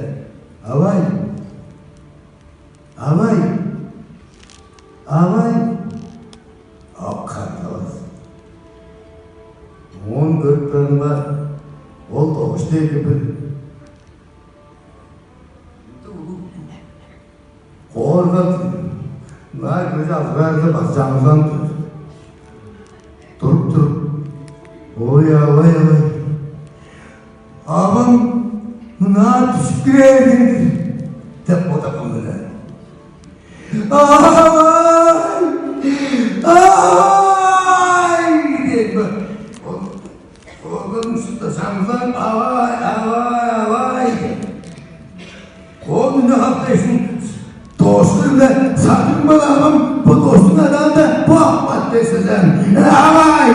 «Авай, авай, авай!» Ак картавас. Оон көрүп турарымга, ол догуш дээрге бир коорган, ынаар көже алгыраарда база чаңгылдап турар. Туруп-туруп: «Ой, авай, авай, авам мынаар дүжүп кирер-дир» деп бодапкан мен. «Авай! Авай!» – дээн бе. Ол, ол кырын шупту чаңгылдап: «Авай, авай, авай!» – деп. Ол мени хап дээшин, доосту-биле садыгым-биле авам бо доостуң адаанда бо аппат дээш сезен. «Авай!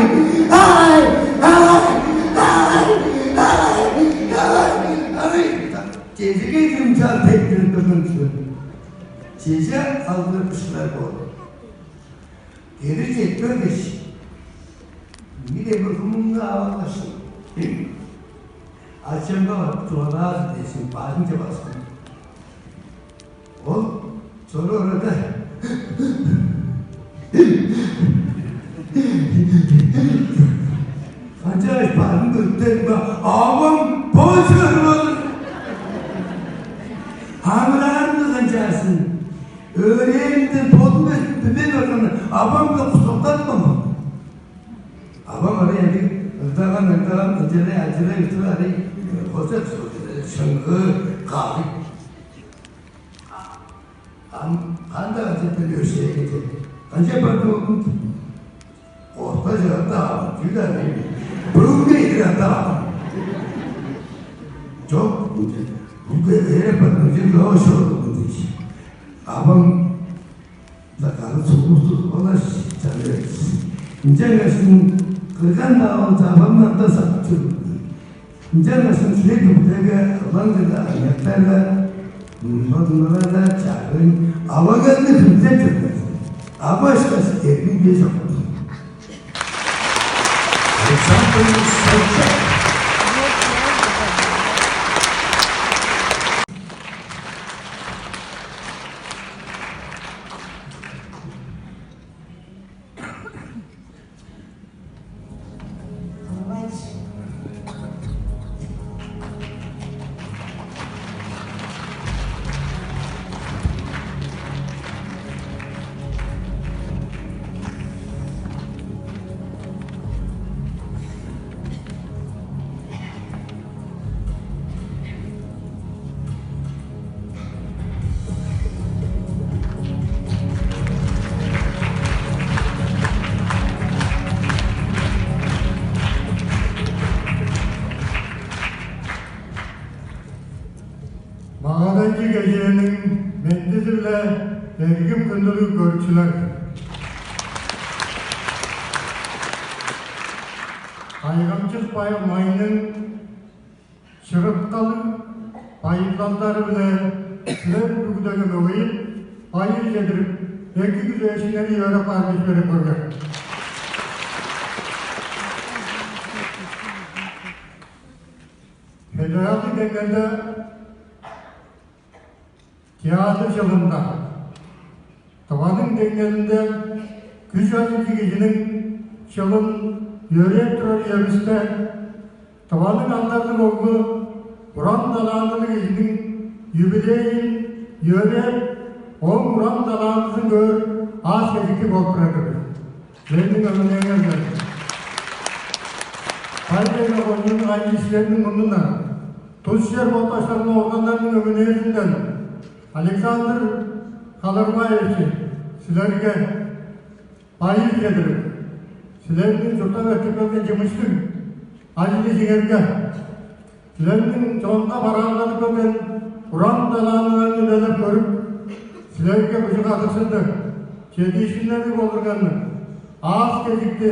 Авай! Авай! Авай!» Чежеге чымчаар тектирип турган чүве. Чеже алгыр бышкылар боор. Кедир четпегеш, ийи демир хумумну ап алгаш, аъш-чемге барып чугаалаар дээш, бажынче баскан. Ол чоруп орарда, канчаар барын көрүптер бе, авам бо чорбадыр. Амыраарын канчаарзын? Өөрээнинден бодум билбейн барган авам-биле кустуктанман. Авам ырый ындыг ырдаган, ырдаган, ынчалай ажырай утур арай, э, хоза шыңгыы каалыг. Ам кандыг ажы-биле өршээли чер? Канчап барды болдуң? Корта чыгып-даа, чүү-даа дээм. Бүгүнге чедир ап-даа. Чок, бүгүнге эреп бардым, чүл, чок, чок, дээш. Авам-даа кады сулуг-сулуг болгаш чаны берди. Ынчангаш кырган-даа болза, авамны ында садып чоруур. Ынчангаш чүве-даа бүдеге, ылаңгыда, аныяктарга, бодунарга чагыын, аваңарны хүндүлеп чоруур. Ава ышкаш эргим бе чок. Александр Савчак. Магаданчыг кежээниң мендизи-биле, эргим хүндүлүг көрүкчүлер! Кайгамчык Бай-Майның чырыткалыг байырлалдары-биле силер бүгүдеге мөгейип, байыр чедирип, эки күзээшкиннерни йөреп каар кижи берип көрген. Федералдыг деңнелде театр чылында, Тываның деңнелинде күш ажылчы кижиниң чылын йөрээп турар үевисте, Тываның алдарлыг оглу, уран талантылыг кижиниң юбилейин йөрээп, ооң уран талантызын көөр аас-кежиктиг болуп турар-дыр бис. Силерниң өмүнээңер-дир. Бай-Тайга кожууннуң айы-иштериниң мурнундан, тус чер ботташтарының органнарының өмүнээзинден Александр Халарбаевич, силерге байыр чедирип, силерниң чурттап эртип келген чымыштыг ажыл-ижиңерге, силерниң чонга бараалгадып келген уран талантыларны үлелеп көрүп, силерге быжыг кадыкшылды, чедиишкиннерни болдурганны, аас-кежикти,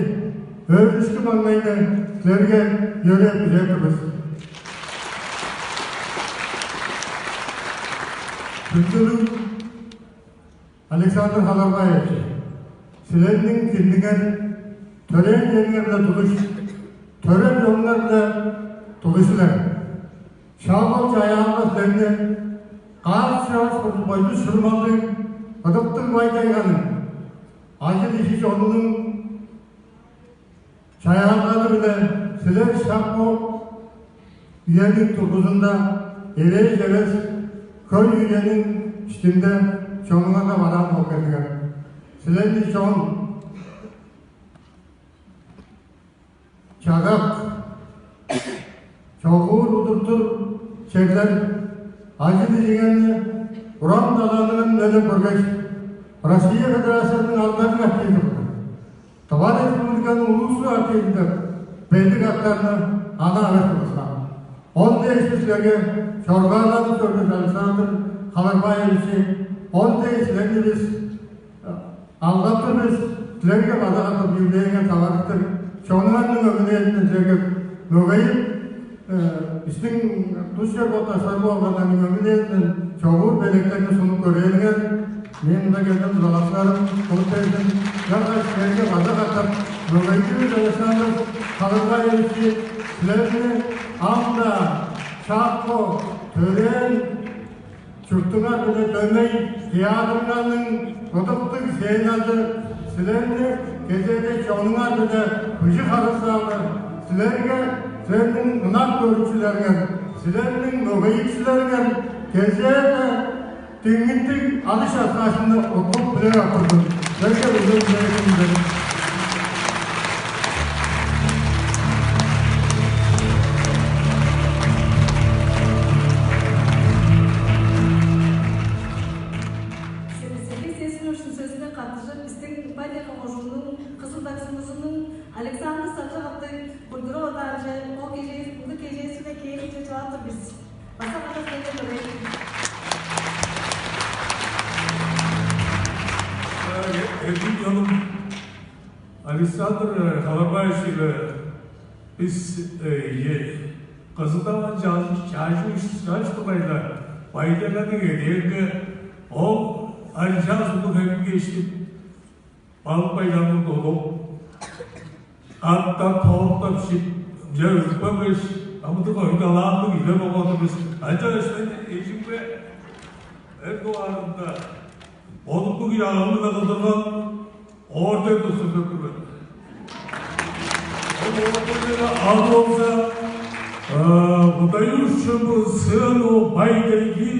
өөрүшкү-маңнайны силерге йөрээп күзеп тур бис. Хүндүлүг Александр Халарбаевич, силерниң кириңер төрээн чериңер-биле тудуш, төрел чонуңар-биле тудуш-тур. Шак ол чаяалга силерни каас-чааш, бойдус-шырмалдыг, ыдыктыг Бай-Тайганың ажыл-ижи чонунуң чаяалгазы-биле силер шак бо үениң дургузунда эвээш эвес, хөй үениң иштинде чонуңарга бараан болуп келдиңер. Силерни чон чагак, чогуур удуртур черлер, ажыл-ижиңерни, уран талантыңарны үнелеп көргеш, Россия Федерациязының алдарлыг артизи, Тыва Республиканың улустуг артизи деп белдик-аттарны ана эвес кылган. Ол дээш бис силерге чоргаарланып чордувус, Александр Халарбаевич, ол дээш силерни бис алгап тур бис, силерге база катап юбилейиңер таварыштыр. Чонуңарның өмүнээзинден силерге мөгейип, э, бистиң тус чер ботташтары болганнарның өмүнээзинден чогуур белектерни сунуп көрээлиңер. Мен мында келген дузалакчыларым кылып бердим. Чагаш силерге база катап мөгейдивис, Александр Халарбаевич, силерни ам-даа шак бо төрээн чуртуңар-биле дөмей театрыңарның ыдыктыг сценазы, силерни кезээде чонуңар-биле быжыг харылзаалы, силерге, силерниң ынак көрүкчүлериңер, силерниң мөгейикчилериңер кезээде диңниктиг алыс часкаашкынны уткуп билип ап турдум. Силерге бүгүн билип. Сергей Сесиновичтиң сөзүнге каттыжып, бистиң Бай-Тайга кожууннуң Кызыл-Даг сумузунуң Александр Сакчак аттыг культура одаанче ол кежээ, ындыг кежээзинге кээринче чугаалап тур бис. База катап келген көрейин. Э, э, эргим чонум, Александр, э, Халарбаевич, э, бис, э, э, Кызыл-Дагдан чаажы-, чаажы-, чааш тургай-ла, Бай-Тайганың эдээрге ол ынчаар улуг хемге иштип, балык-байлаанын тудуп, катап тооптап-шип, ынча өлүп калгаш, амыдырал-оюн калаанныг үе болган-дыр бис. Ынчангаш мен эжимге эр дугаарында, бодумнуң чагам-биле кылдырган орден тудуп тур мен. Ол орденниң ады болза, э, выдающемуся сыну Бай-Тайги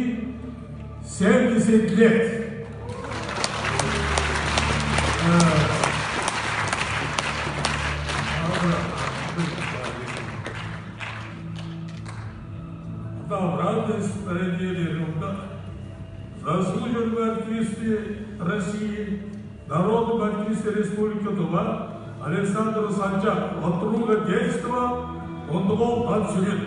семьдесят лет. Э, Равное строение, заслуженные артисты России, народный артист Республики Тыва Александр Санчак, от друга детства, Кундугов Батсүрен.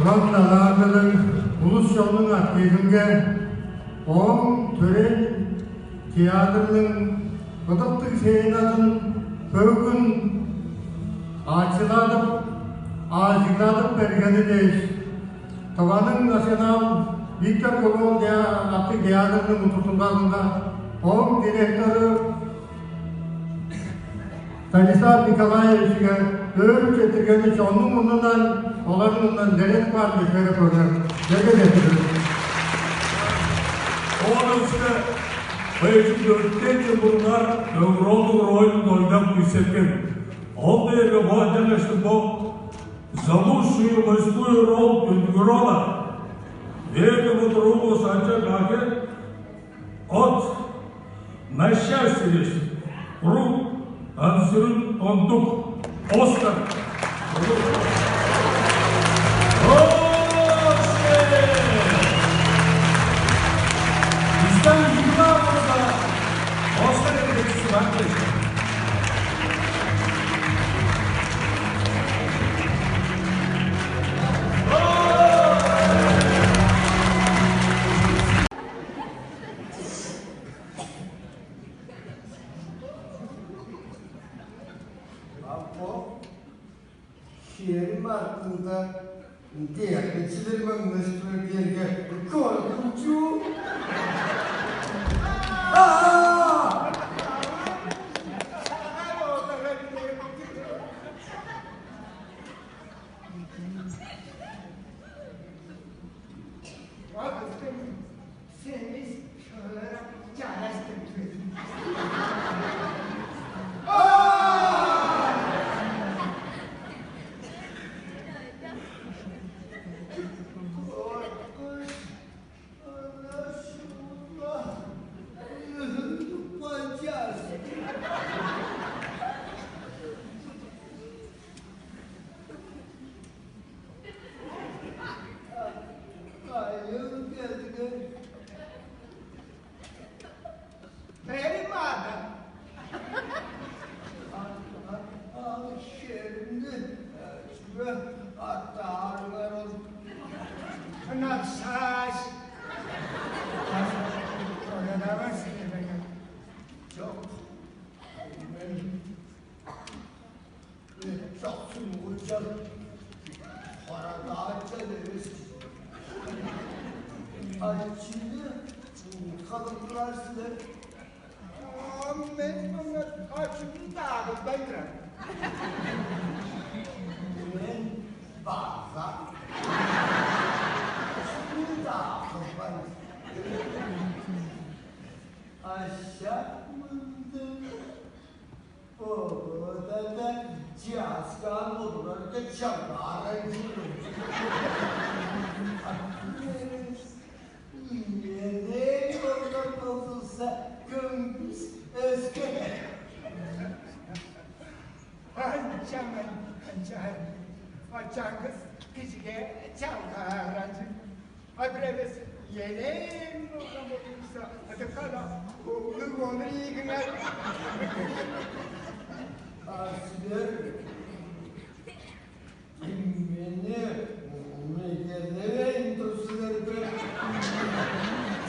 Буран назаадылыг улус-чоннуң артиизинге, ооң төрээн театрының ыдыктыг сценазын бөгүн ачыладып, ажыгладып бергени дээш, Тываның национал Виктор Көк-оол аттыг театрының удуртулгазынга ооң директору Станислав Николаевичиге өөрүп четтиргени чоннуң мурнундан, оларның мурнундан илередип каарын чөпшээреп көрүңер. Черле четтирдим. Оон өске быйжың дөртен чыл бурунгаар Өгүр-оолдуң ролюн ойнап күүсеткен. Ол дээрге бо ынчангаштың бо Залуш чуюк өскүөр ол үндүгүр ола. Дээрге бо туруувус ача-каге от на счастье дээш, туруп ан сүрүн ондук Оскар. Оскар! Бистен Юра болза Оскар эдекчиси бар дээш. А бо херим артында ындыг эргечилер маңнаш турар дээрге, коргунчуг. Аа! Сени шыырак чараш деп билир. Коркуш, ынашылга, ыындып калчааш. Кайыл келдиңер? Берим ада. Ал шерни чүге аттаарыңар ол? Ынакшааш. Тоядавас дегенге. Чок. Мен Чоксун курчал, харадаачал эвес. Ачыны кадыптылар силер. А мен мына ачымны дагылбайн турар. Мен база ачымны дагылбайн. Аша мында. Оода-даа чааскаан болурарга чалбаарай чүве. Ийеней болган болза, көңгүс өске. Ынчан, ынчан, ачаңгыс кижиге чалгааранчы. А бир эвес элээн болган болза, ындыг-ла оглуг болур ийик ыңай. А силер мени мегелевейн тур силер бе?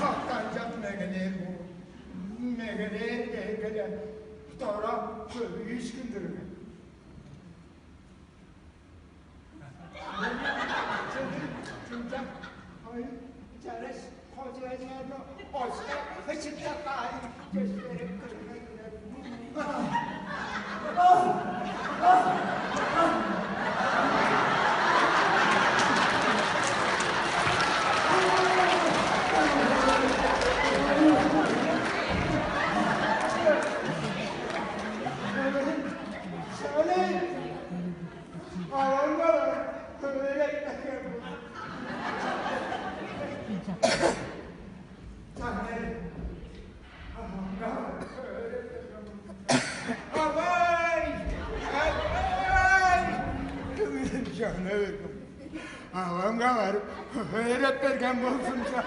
Кактанчак мегелээр боор. Мегелээр дээрге-ле дора көвүүшкүн-дүр мен. Чымчак, ой, чараш, кожура чарны, оска, ычыттап каайын, чөпшээреп көрүңер. Шаны! Авамга өөретпекке. Чаңнай. Авамга өөретпекке. Авай! Авай! Чаңнай берген. Авамга барып өөреп берген болзумза.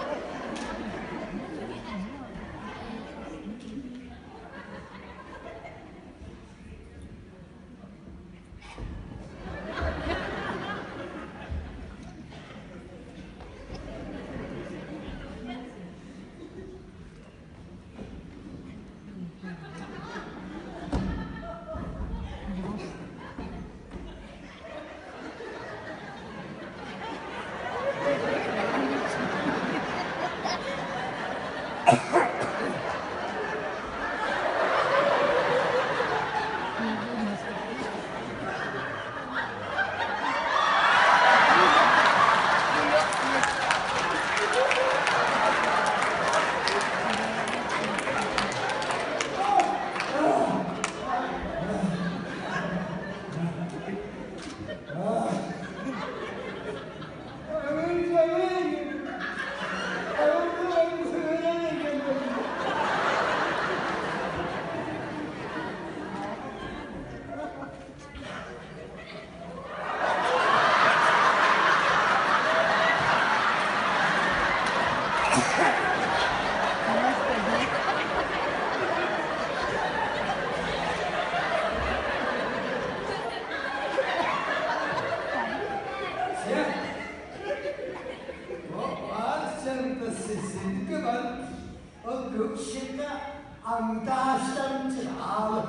Аңдаштарым чыраалы.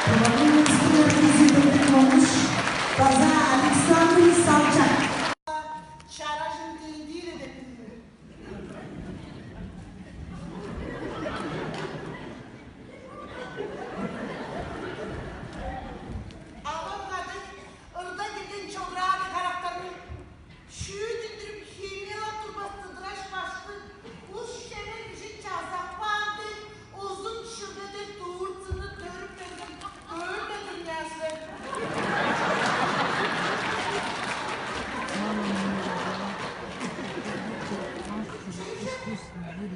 Тываның министрлер кизи Дмитрий Момуш база Александр Салчак. Чаражын дендире деп билдирер. Алар кады ырда кирген чограаны карактарны шүүт үндүрүп, химиялап турбас тыдыраш башты ус шевер кижи чазап каан дег, узун шүрбедир дурт-сынны төрүп берген көөр-даа турмаан силер.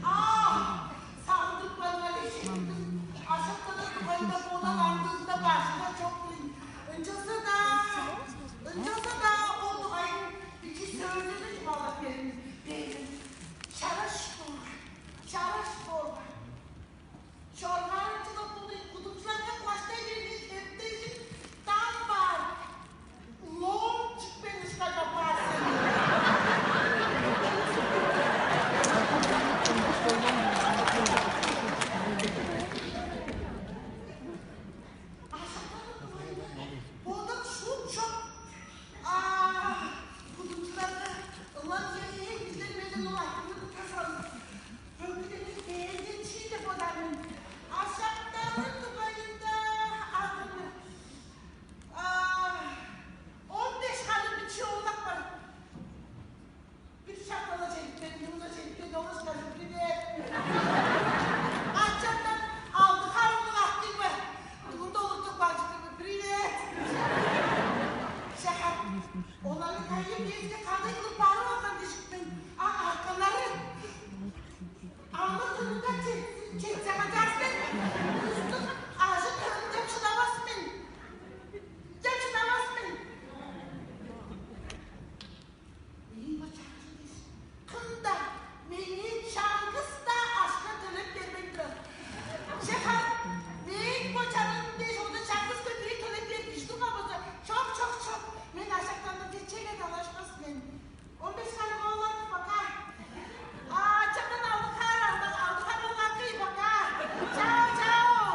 А, сагындырып каан-на, эшектиң ашактаныр дугайында бодал аңдыызында бажыңга чок-тур ийин. Ынчалза-даа, ынчалза-даа ол дугайын бичии сөөлүнү чугаалап бериңер. Бээр. Чараш боорга, чараш боорга. Чоргаарынчылап болдуй кудумчуларга куаштай берген хептежип, дан баар. Лоом чикпейн ышкаш апаар сени. Ашактанып турганда, бодал шуут чок. А, кудумчуларга ылап чедип, ээн кижилер менден ол айтырыгны тас алыр. Бөгүдениң бээрден чии деп бодаар мен. Ашактаныр дугайында алдым. А, он беш ханы бичии оолак бар. Бир шак-ла чедип келди, мурнунда чедип келди, ол ышкажыл: «Привет!» Ачамдан алды харылыг актыг бар. Дугунда олуртуп бажыктыг: «Привет!» Шахар. Оларны кайы безге кандай кылып барып алган дижик мен. А аркалары амыр-тынынга четсе, качаспен. Кыстың ажы-төлүнче чыдавас мен. Ча, чыдавас мен. Мээң бо чаңчыл дээш, кым-даа меңээ чаңгыс-даа акша төлеп бербейн турар. Че, харын, мээң бо чаңчылым дээш, ону чаңгыс-даа бирээ төлеп бээр кижи турган болза, чок, чок, чок, мен ашактаныр дээш чеге далашпас мен. Он беш ханы оолак, пока. А, чамдан алды хар, алды, алды хар оолак, пока. Чао, чао.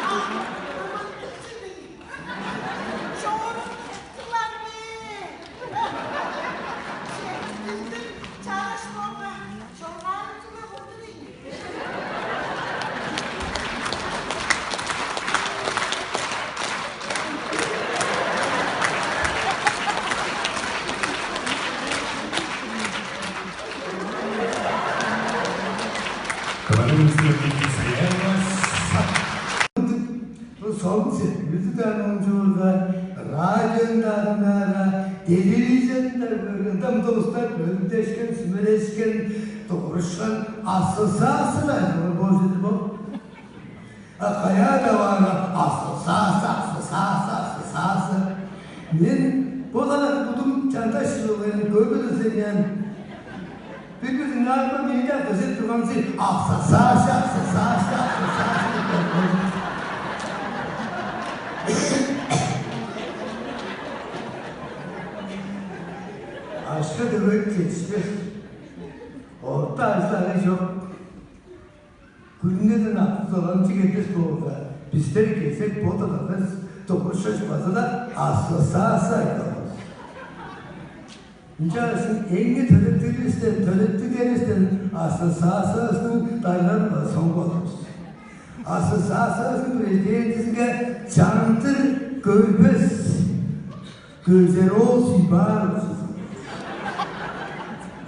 А, романтик чүве. Чорук кылаңмы? Четтирдим, чараш болма. Чоргаары чүгле курду дейн. Кыргызстан Бу солун сеткилди-даа номчуурга, радионда-даа, телевизорунда көрген, ындам достар бөлүмдешкен, сүмелешкен, дугурушкан, ассоциация-даа чугур болчу-дур бо. А каяа-даа баарга, ассоциация, ассоциация, ассоциация. Мен бо-даа будум чандаш чылыгын көрбедим сен. Бир-бир дыңнаарымга, мээң-даа кызып турганзы: «Акса Саша, акса Саша, акса Саша» деп. Акша дөмей четчишпес. Орта ажыл-агый чок. Күрүнеден артып доланчы келбес боорга, бистер кезек бо дыларга дугурушкаш база-ла ассоциация айтып алган бис. Ынчангаш эң-не төлептиг эвес-тен, төлептиг эвес-тен ассоциациязының дайнарын база соңгу алыр бис. Ассоциациязының президентизинге Чандыр Көрбес, Көзер-оол Сибарович.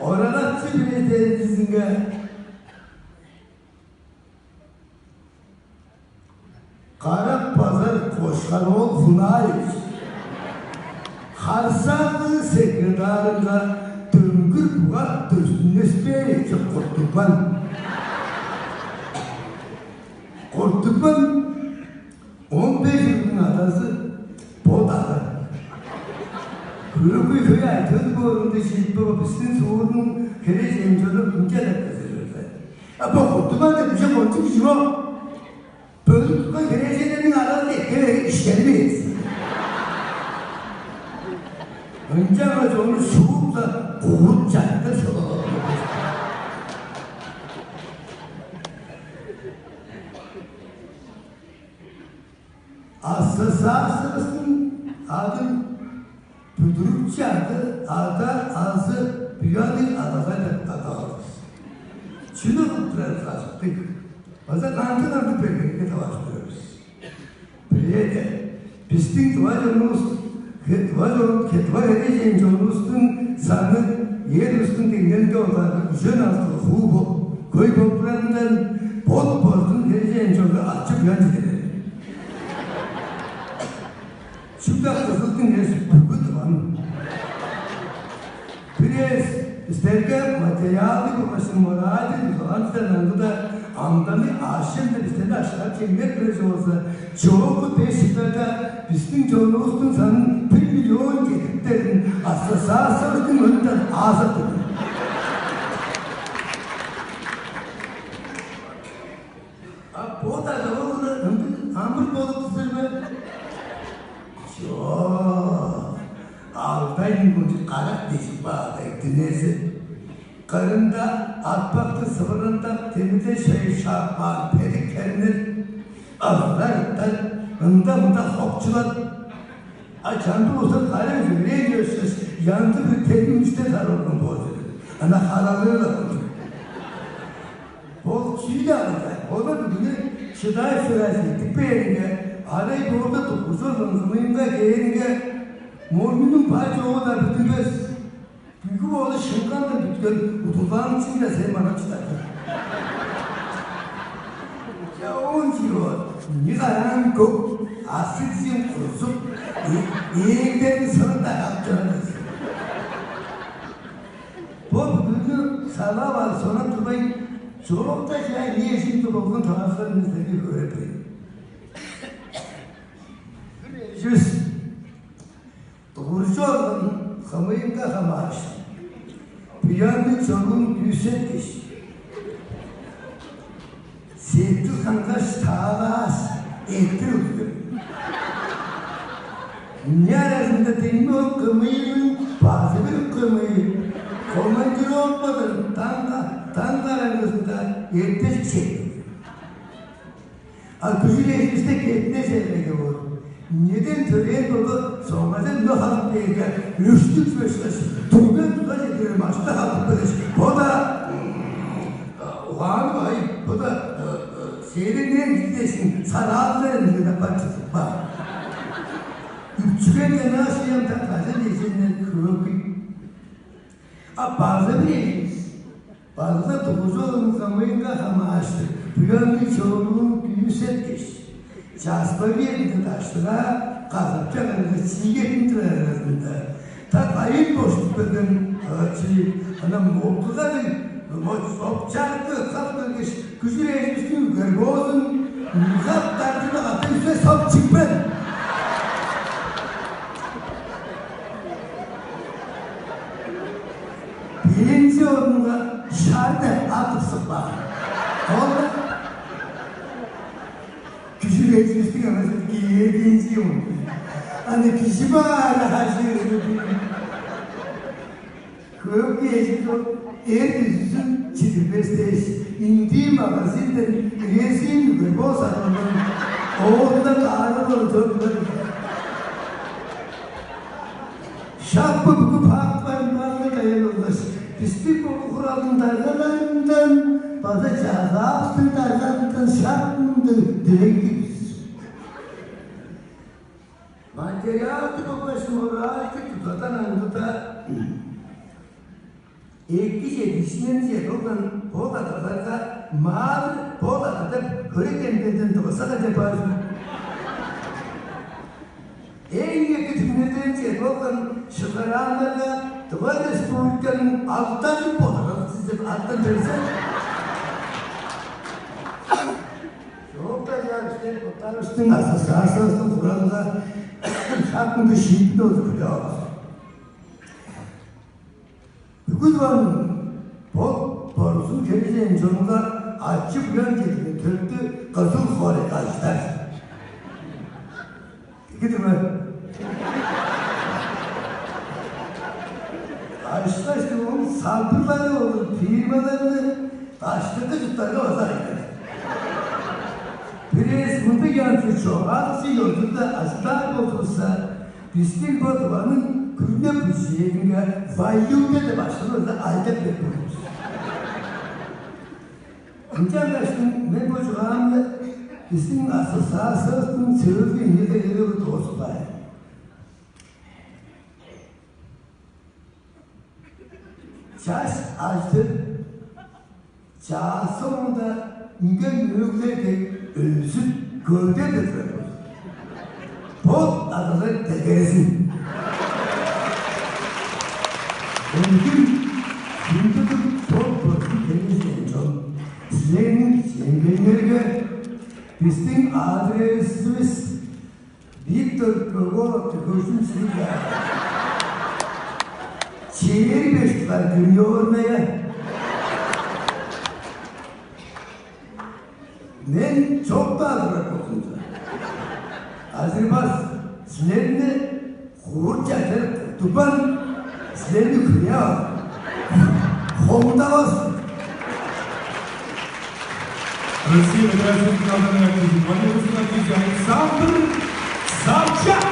Оранакчы президентизинге Карак-Базар Кошкар-оол Фунаевич, харсаалдыг секретарынга Дөңгүр-Буга Дөстүнеспээривич Куртугбан. Куртугбан он беш уруглуң адазы бо-даа. Хөй-хөй айтырыг боорунда шиитпе бо бистиң суурнуң херээжен чону ынча деп кезер берди. А бо Куртугбан деп үже кончуг кижи бо. Бөлүк туткан херээженнерниң аразында эккелери иштери Ынчангаш ону шуут-ла курут чарыгда шылап алган. СССР-ның адын бүдүрүкчү ады, ада, азы буянныг адаза деп адавас. Чүнү кылып турарывыс ажыктыг база кандыг-кандыг бергенге таварыштырар бис. Бирээде, бистиң тыва чонувус, хе-, тыва чон-, хе-, тыва херээжен чонувустуң саны эр улустуң деңнелинге бодаарга үжен алты хуу бо-, хөй болуп турарындан, бот-бозун херээжен чонга ачы-буян чедирер. Чүгле Кызылдың эш бүгү тывам. Бир эвес бистерге материалдыг болгаш моральдыг дузалаанывыстан аңгыда, амданы аъш-чемде бистерни ашкарып чемнеп турар чүве болза, чоокку беш чылдарда бистиң чонувустуң санын бир миллион чедириптерин СССР-ның мурнундан аазап тур мен. А бо-даа ол-ла ындыг амыр болуп турар бе? Чок. Алтайның кончуг карак дижик баадай дүнези. Кырында атпактыг сывырындак демиде шей шаапкан педик хернер, ызырар ыттар, ында-мында хопчулар. А чамдык улустар кайран чүгүрээр чыышкаш, янзы-бүрү тедин үстен сарып орган боор чүве. Ынак харалыы-ла болчук. Ол чүү-даа кылбайн, олар бүгүнү шыдажып-шыдажып эртип бээринге, арай боорда дургузу ылгымыынга кээринге, мурнунуң бар-чогу-даа бүдүнмес. Бүгү боду шынгандан бүткен удурланыкчың-даа сен манап чыдар. Чаа, оон чип ол, ийи караан көк, аксы-дижиң курузуп, ээ-, ээңдерниң сырын-даа каап чораан-дыр сен. Бо бүгүнү саглап алыр сонап турбайн, чоокта чаа ийи эжиң-даа болган таварыштырарын мен силерге хөөреп берейн. Бир эживис дуржу орган хымыйынга хамаарыштыр буянныг чоруун күүсеткеш, сеткил хангаш таалааш, эртир өлүрген. Ынча аразында деңне ол хымыйының база бир хымыйы командировкадан даң, даң караңгызында эртежик чедип келген. А күжүр эживисте кеттинер черлеге боор. Нииден төрээн боду соңгазын мөге халып бээрге, өрштүг чүве ышкаш, түрген туда чедирер машина халып келгеш, бо-даа угаанып, ай, бо-даа сээдеңнээн кижи дээшин сараалдыр ынчыгда аппар чыдып каар. Үпчүген чанаа шыям так кажан дээшинден хөөкүй. А база бир эвес, база дуржу орган хымыйынга хамаарыштыр буянныг чоруун күүсеткеш, часпа бээринде даштыгаа казапча кырынга чиигеттинип турар аразында, так айыын боштуп келген чиик, ынам молдуга дег, мо сопчакты кап келгеш, күжүр эживистиң үгер боозун ынчап дардыны катап үзе соп чип бээр. Пенсия орнунга шар деп ат тыпсып каан. Ол-ла күжүр эживистиң анаа кээр пенсия орну. Аны кижи баары хажыыр. Хөөкүй эживис ол эр дүжүзүн чидирбес дээш, индии магазинден резин үгер боо садып алган, оозунда каары-биле чорудуп турар. Шак бо бүгү факт барымдаалыг аян болгаш, бистиң бо хуралдың даргаларындан база чазаавыстың даргаларындан шак мындыг дилеглиг бис. Материалдыг болгаш моральдыг тузадан аңгыда, эки чедиишинден чедип алган бо кадардарга маадыр бо кадар деп хөрек демдезден дывыса каде бар. Эң эки түңнелден чедип алган шылгарааннарга Тыва Республиканың Алтайы бодаралдызы деп аттан берзе, чоокта чаа бистер боттарывыстың ассоциациявыстың куралынга шак мындыг шиитпирни олуртуп алган. Бүгү Тываның бо борузун херээжен чонунга ачы-буян чедирген төлдү кызыл хоорайга ажыдар. Дигидиме. Ол фирмаларны даштыкы чурттарга база айтар. Бирээзи мындыг янзы чогаалчы ёзулда ажылдаар болзувусса, бистиң бо Тываның күрүне бюджединге валюта деп акшаны база айдап берип болур бис. Ынчангаштың мен бо чугаамны бистиң ассоциациявыстың сөөлгү үеде ыры доозупкай. Чаш ажыдып, чаа соонда үнген мөөглер дег өзүп, көвүдеп турар болза, бот адалар дегерезин. Өндүр хүндүлүг бот-боттуг херээжен чон, силерниң кичээнгейлерге бистиң адресивис Виктор Круглов, Тыгыжын Силга. Чээрби беш дугаар гримерная. Мен чоктаар турар болзумза, азырбас, силерни хуур чажырып туппан, силерни хүлээп ап, хомудавас. Россия Федерациясының алдын артизи, Александр Собчак.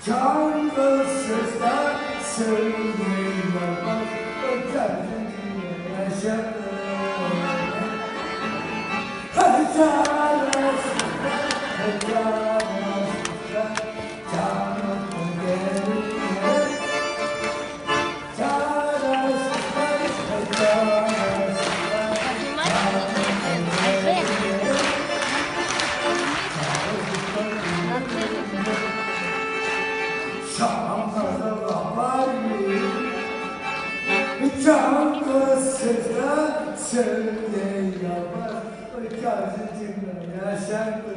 Чаңгыс чыста сөйлей барбас, чаржың чиңер ашады. Чараш, чараш, чараш, чараш. Чаңгыс чыста сөйлей албас, чаржың чиңер ашады.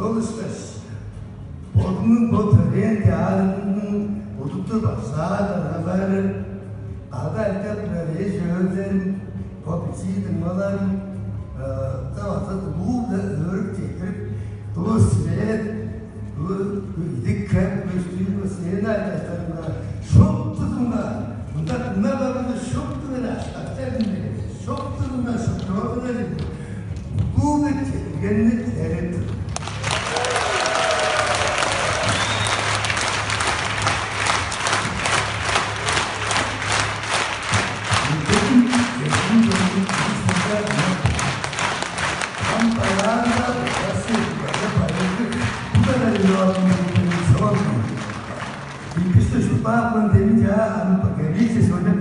Ол ышкаш бодумнуң бо төрээн театрымның удуктур башкылаар даргалары, кады айтып турар эш-өөрүм, бо бичии дуңмаларым, э, база улуу-биле өөрүп четтирип, бо силер, бо идик хеп көстүүр бо сцена ачаштарынга шуптузунга, мында дыңнап алган шуптузунга аштакча, шуптузунга шуптузунга улуу-биле четтиргенни дилеп тур. Ам баяанда Россия Кубогу байырлыг бо-даа регионнуң чогум бистиң шуптаапкан демчаа ам количествону